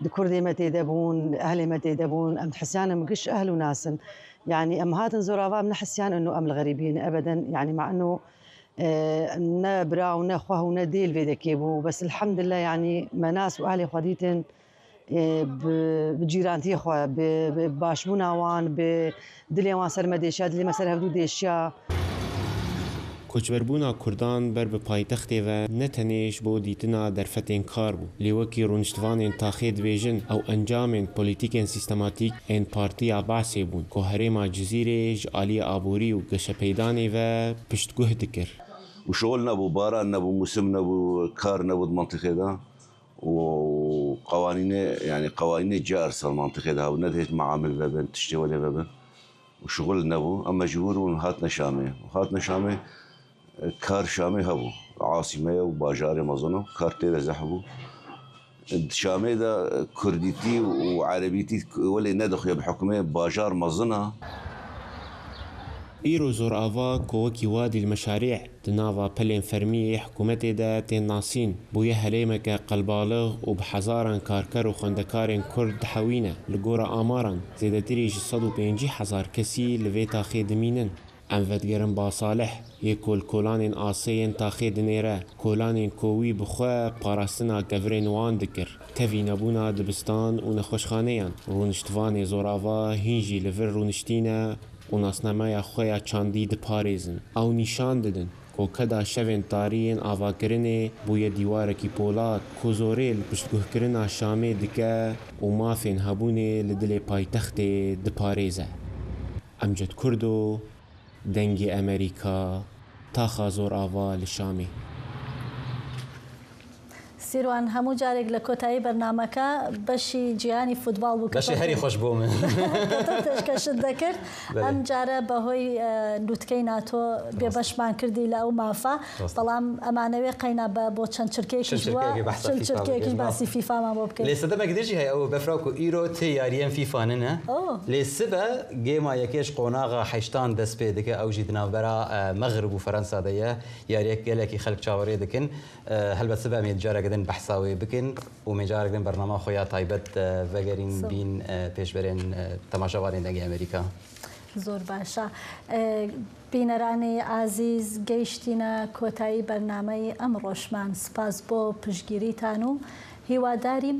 di kurdê me tê de bûn, ehlê me tê de bûn, em dihisiyan em giş ehl û nas in. Yanî em hatin Zorava em nehisiyan ino em li xerîbiyê ne ebeden yanî ma ino ne bira û ne xweh û ne dê li vê dekê bû bes elhemdullah yanî me nas û ehlê xwe dîtin. Bi cîrantiyê xwe, bi başbûna wan, bi dilê wan ser me dêşiya, dilê me ser hevdû dêşiya. Koçberbûna Kurdan ber bi paytextê ve ne tenê ji bo dîtina derfetên kar bû, lê wekî rûniştvanên taxê dibêjin ew encamên polîtîkên sîstematîk ên Partiya Be'sê bûn ku herêma Cizîrê ji aliyê aborî û geşepêdanê ve piştguh dikir. Û şixul nebû, baran nebû, mûsim nebû, kar nebû di mentiqê de. û qewanînê yanî qewanînê car ser mantiqê de hebû nedihêt meamil vebin tiştê welê vebin û şixul nebû em mecbûr bûn hatine Şamê û hatine Şamê kar Şamê hebû asîme ye û bajarê mezin e kar tê de zehf bû di Şamê de kurdîtî û erebîtî welê nedixuya bi hukmê bajar mezin e. Îro Zorava ku wekî Wadî l Meşarî di nava pelên fermî yê hikûmetê de tên nasîn, bûye herêmeke qelbalix û bi hezaran karker û xwendekarên Kurd dihewîne. Li gora amaran, zêdetirî ji 150 hezar kesî li vê taxê dimînin. Em vedigerin ba Salih yê ku li kolanên asê yên taxê dinêre, kolanên ku wî bi xwe parastina kevirên wan dikir. Tevî nebûna dibistan û nexweşxaneyan, rûniştvanê Zorava hîn jî li vir rûniştîne û nasnameya xwe ya çandî diparêzin. Ew nîşan didin ku keda şevên tarî yên avakirinê bûye dîwarekî polat ku zorê li piştguhkirina Şamê dike û mafên hebûnê li dilê paytextê diparêze. Emced Kurdo, Dengê Amerîka, Taxa Zorava li Şamê. سیروان هەموو جارێک لە کۆتایی بەرنامەکە بەشی جیهانی فوتباڵ بوو بەشی هەری خۆش بۆ من کە تۆ پێشکەشت دەکرد ئەم جارە بەهۆی لوتکەی ناتۆ بێبەشمان کردی لە ئەو مافە بەڵام ئەمانەوێ قەینا بە بۆ چەند چرکەیەکیش بووە چەند چرکەیەکیش باسی فیفامان بۆ بکەیت لێ سەدەمێک دژی هەیە ئەو بەفرا کو ئیرۆ تێ یاریەن فیفا ننە لێ سبە گێما یەکێش قۆناغا هەشتان دەست پێ دکە ئەو ژی دناوبەرا مەغرب و فەرەنسا دەیە یاریەک گەلەکی خەلک چاوەرێ دکن هەلبەت سبە ئەمێ جارەکە دن بەحسا وێ بکن و مێ جارەک دن بەرنامە خۆ یا تایبەت ڤەگەرین بین پێشبەرێن تەماشاوانێن دەنگی ئەمریکا. زۆر باشە بینەرانی ئازیز گەیشتینە کۆتایی بەرنامەی ئەمڕۆشمان سپاس بۆ پشتگیریتان و هیواداریم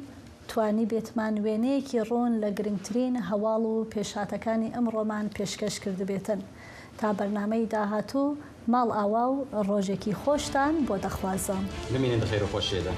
توانیبێتمان وێنەیەکی ڕوون لە گرنگترین هەواڵ و پێشهاتەکانی ئەمڕۆمان پێشکەش کردبێتن تا بەرنامەی داهاتوو ماڵ ئاوا و ڕۆژێکی خۆشتان بۆ دەخوازم. بمینن دە خێر و خۆشیێ دە.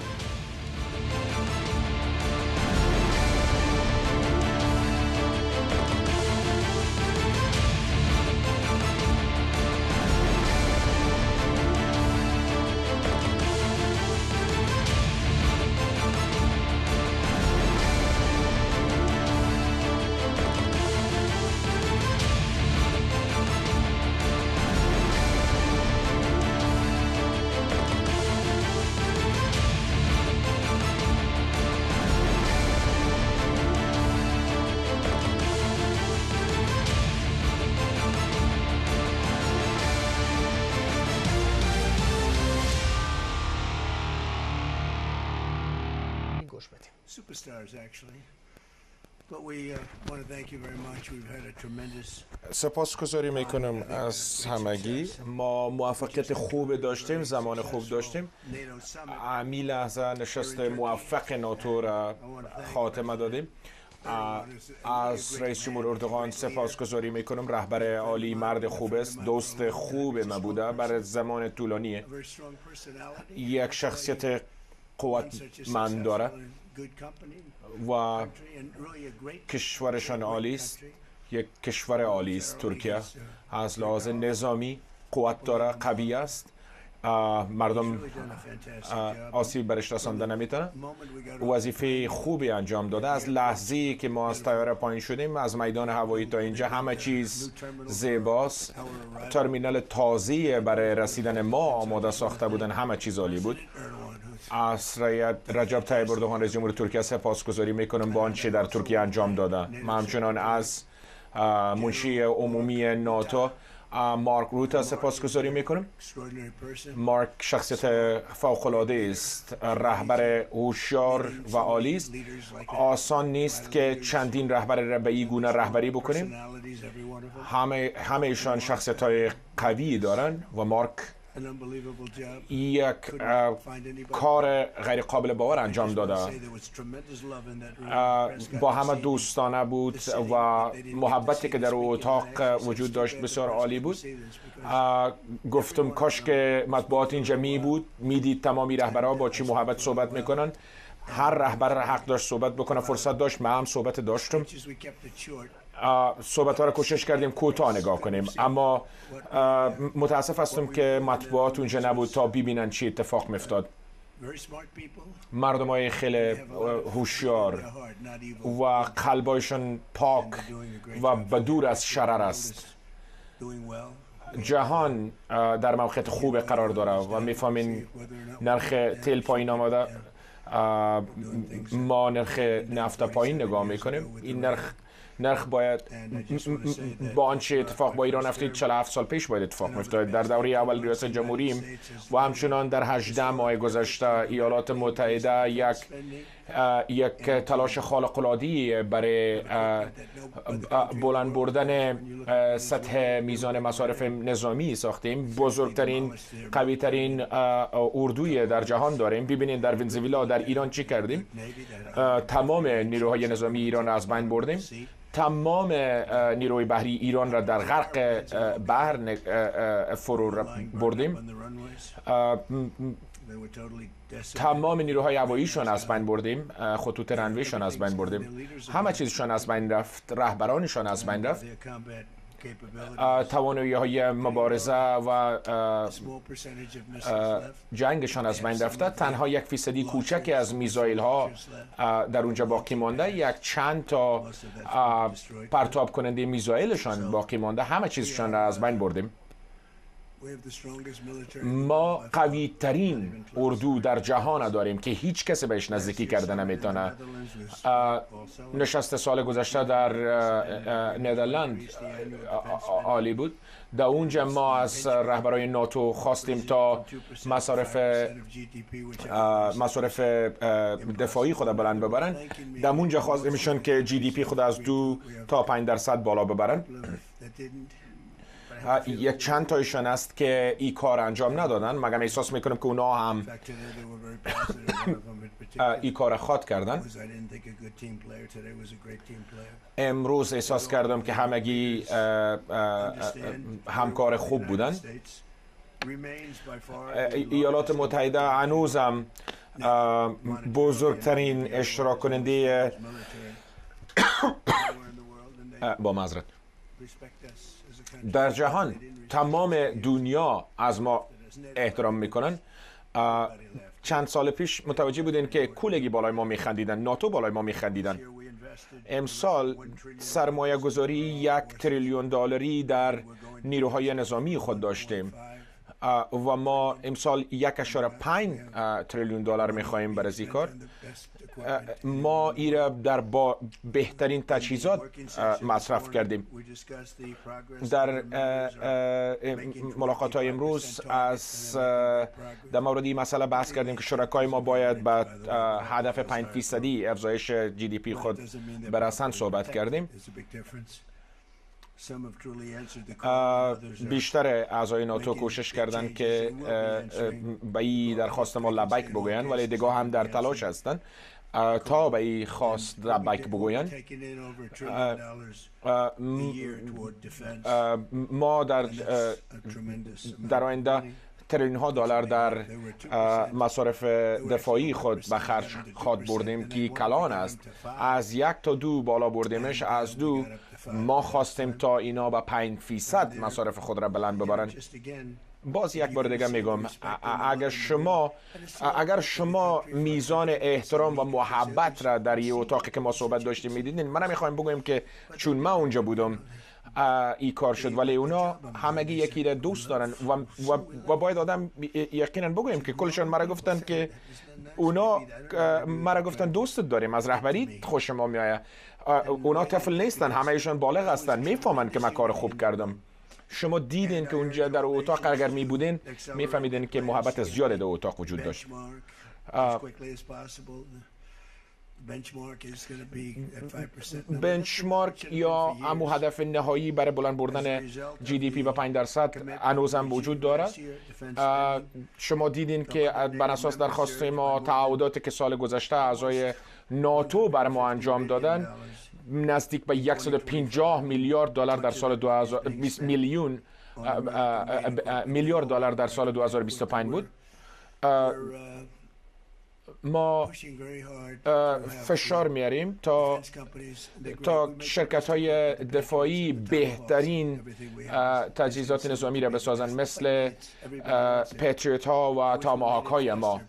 سپاسگزاری میکنم از همگی ما موفقیت خوب داشتیم زمان خوب داشتیم امی لحظه نشست موفق ناتو را خاتمه دادیم از رئیس جمهور اردوغان سپاسگزاری میکنم رهبر عالی مرد خوب است دوست خوب ما بوده برای زمان طولانی یک شخصیت قوتمند داره و کشورشان عالی است یک کشور عالی است ترکیه از لحاظ نظامی قوت داره قوی است. مردم آسیب برش رسانده نمیتونه. وظیفه خوبی انجام داده. از لحظه‌ای که ما از طیاره پایین شدیم، از میدان هوایی تا اینجا همه چیز زیباست. ترمینال تازه برای رسیدن ما آماده ساخته بودن، همه چیز عالی بود. از رجب طیب اردوغان رئیس جمهور ترکیه سپاسگزاری میکنم با آنچه در ترکیه انجام داده. من همچنان از منشی عمومی ناتو مارک روته سپاسگزاری میکنم. مارک شخصیت فوق العاده است، رهبر هوشیار و عالی است. آسان نیست که چندین رهبر را به این گونه رهبری بکنیم. همه ایشان شخصیت های قوی دارن و مارک یک کار غیر قابل باور انجام داده. با همه دوستانه بود و محبتی که در اتاق وجود داشت بسیار عالی بود. گفتم کاش که مطبوعات اینجا می بود، میدید تمامی رهبرها با چی محبت صحبت میکنن. هر رهبر حق داشت صحبت بکنه، فرصت داشت. من هم صحبت داشتم. صحبت ها را کوشش کردیم کوتاه نگاه کنیم، اما متاسف هستم که مطبوعات اونجا نبود تا ببینن چی اتفاق میفتاد. مردم های خیلی هوشیار و قلبایشان پاک و بدور از شرر است. جهان در موقعیت خوب قرار داره و میفهمین نرخ تیل پایین آمده. ما نرخ نفت پایین نگاه میکنیم. این نرخ باید با آنچه اتفاق با ایران افتید 47 سال پیش باید اتفاق میافتاد. در دوره اول ریاست جمهوریم و همچنان در 18 ماه گذشته ایالات متحده یک تلاش خارق العاده برای بلند بردن سطح میزان مصارف نظامی ساختیم. بزرگترین، قوی ترین اردوی در جهان داریم. ببینید در ونزوئلا، در ایران چی کردیم. تمام نیروهای نظامی ایران را از بین بردیم. تمام نیروی بحری ایران را در غرق بحر فرو بردیم. تمام نیروهای هواییشون از بین بردیم، خطوط runway شون از بین بردیم، همه چیزشون از بین رفت، رهبرانشان از بین رفت، توانایی های مبارزه و جنگشان از بین رفته. تنها 1 فیصدی کوچکی از میزایل ها در اونجا باقی مانده، یک چند تا پرتاب کننده میزایلشان باقی مانده. همه چیزشان را از بین بردیم. ما قوی ترین اردو در جهان داریم که هیچ کسی بهش نزدیکی کرده نمیتونه. نشست سال گذشته در نیدرلند عالی بود. در اونجا ما از رهبرای ناتو خواستیم تا مصارف دفاعی خود بلند ببرن. در اونجا خواستیمشون که GDP خود از 2 تا 5% بالا ببرن. یک چند تایشان است که این کار انجام ندادن، مگم احساس میکنم که اونا هم این کار خواد کردن. امروز احساس کردم که همگی همکار خوب بودن. ایالات متحده هنوزم بزرگترین اشتراک کننده، با معذرت، در جهان. تمام دنیا از ما احترام میکنن. چند سال پیش متوجه بودین که کلگی بالای ما میخندیدن، ناتو بالای ما میخندیدن. امسال سرمایه گذاری 1 تریلیون دلاری در نیروهای نظامی خود داشتیم و ما امسال 1.5 تریلیون دلار میخواهیم برای این کار. ما ایره در با بهترین تجهیزات مصرف کردیم. در ملاقات های امروز از در مورد این مسئله بحث کردیم که شرکای ما باید به هدف 5 فیصدی افزایش GDP خود برسند صحبت کردیم. بیشتر اعضای ناتو کوشش کردند که به این درخواست ما لبیک بگویند، ولی دیگه هم در تلاش هستند تا به این خواست لبیک بگویند. ما در آینده تریلیون ها دلار در مصارف دفاعی خود به خرج خواد بردیم که کلان است. از 1 تا 2 بالا بردیمش. از 2 ما خواستیم تا اینا به 5% مصارف خود را بلند ببرند. باز یک بار دیگه میگم اگر شما اگر شما میزان احترام و محبت را در یه اتاقی که ما صحبت داشتیم میدیدین من میخوایم بگویم که چون من اونجا بودم ای کار شد ولی اونا همگی یکی را دوست دارن و, و, و باید آدم یقینا بگویم که کلشان مرا گفتن که اونا مرا گفتن دوست داریم از رهبری خوش ما میآید. اونا طفل نیستن، همهشان بالغ هستن، میفهمن که من کار خوب کردم. شما دیدین که اونجا در اتاق اگر می بودین میفهمیدین که محبت زیاد در اتاق وجود داشت. بنچمارک یا امو هدف نهایی برای بلند بردن جی دی پی به 5% هنوز هم وجود داره. شما دیدین که بر اساس درخواست ما تعهداتی که سال گذشته اعضای ناتو بر ما انجام دادن نزدیک به 150 میلیارد دلار در سال 2020 میلیون میلیارد دلار در سال 2025 بود. ما فشار میاریم تا شرکت های دفاعی بهترین تجهیزات نظامی را بسازن مثل پتریوت ها و تاماهاک های ما.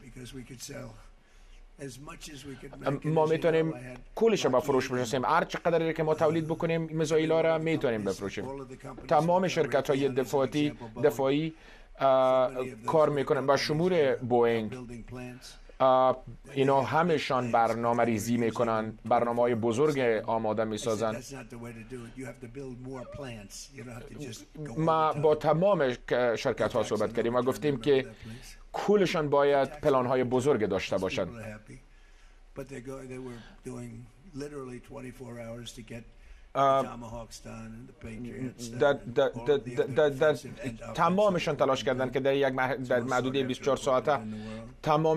ما میتونیم کلش را به فروش برسیم، هر چقدر که ما تولید بکنیم میزایل ها را میتونیم بفروشیم. تمام شرکت های دفاعی کار میکنن با شمول بوینگ. اینا همشان برنامه ریزی میکنن، برنامه های بزرگ آماده میسازن. ما با تمام شرکت ها صحبت کردیم و گفتیم که کلشان باید پلان های بزرگ داشته باشند. در، در، در، در تمامشان تلاش کردند که در یک در محدوده 24 ساعته تمام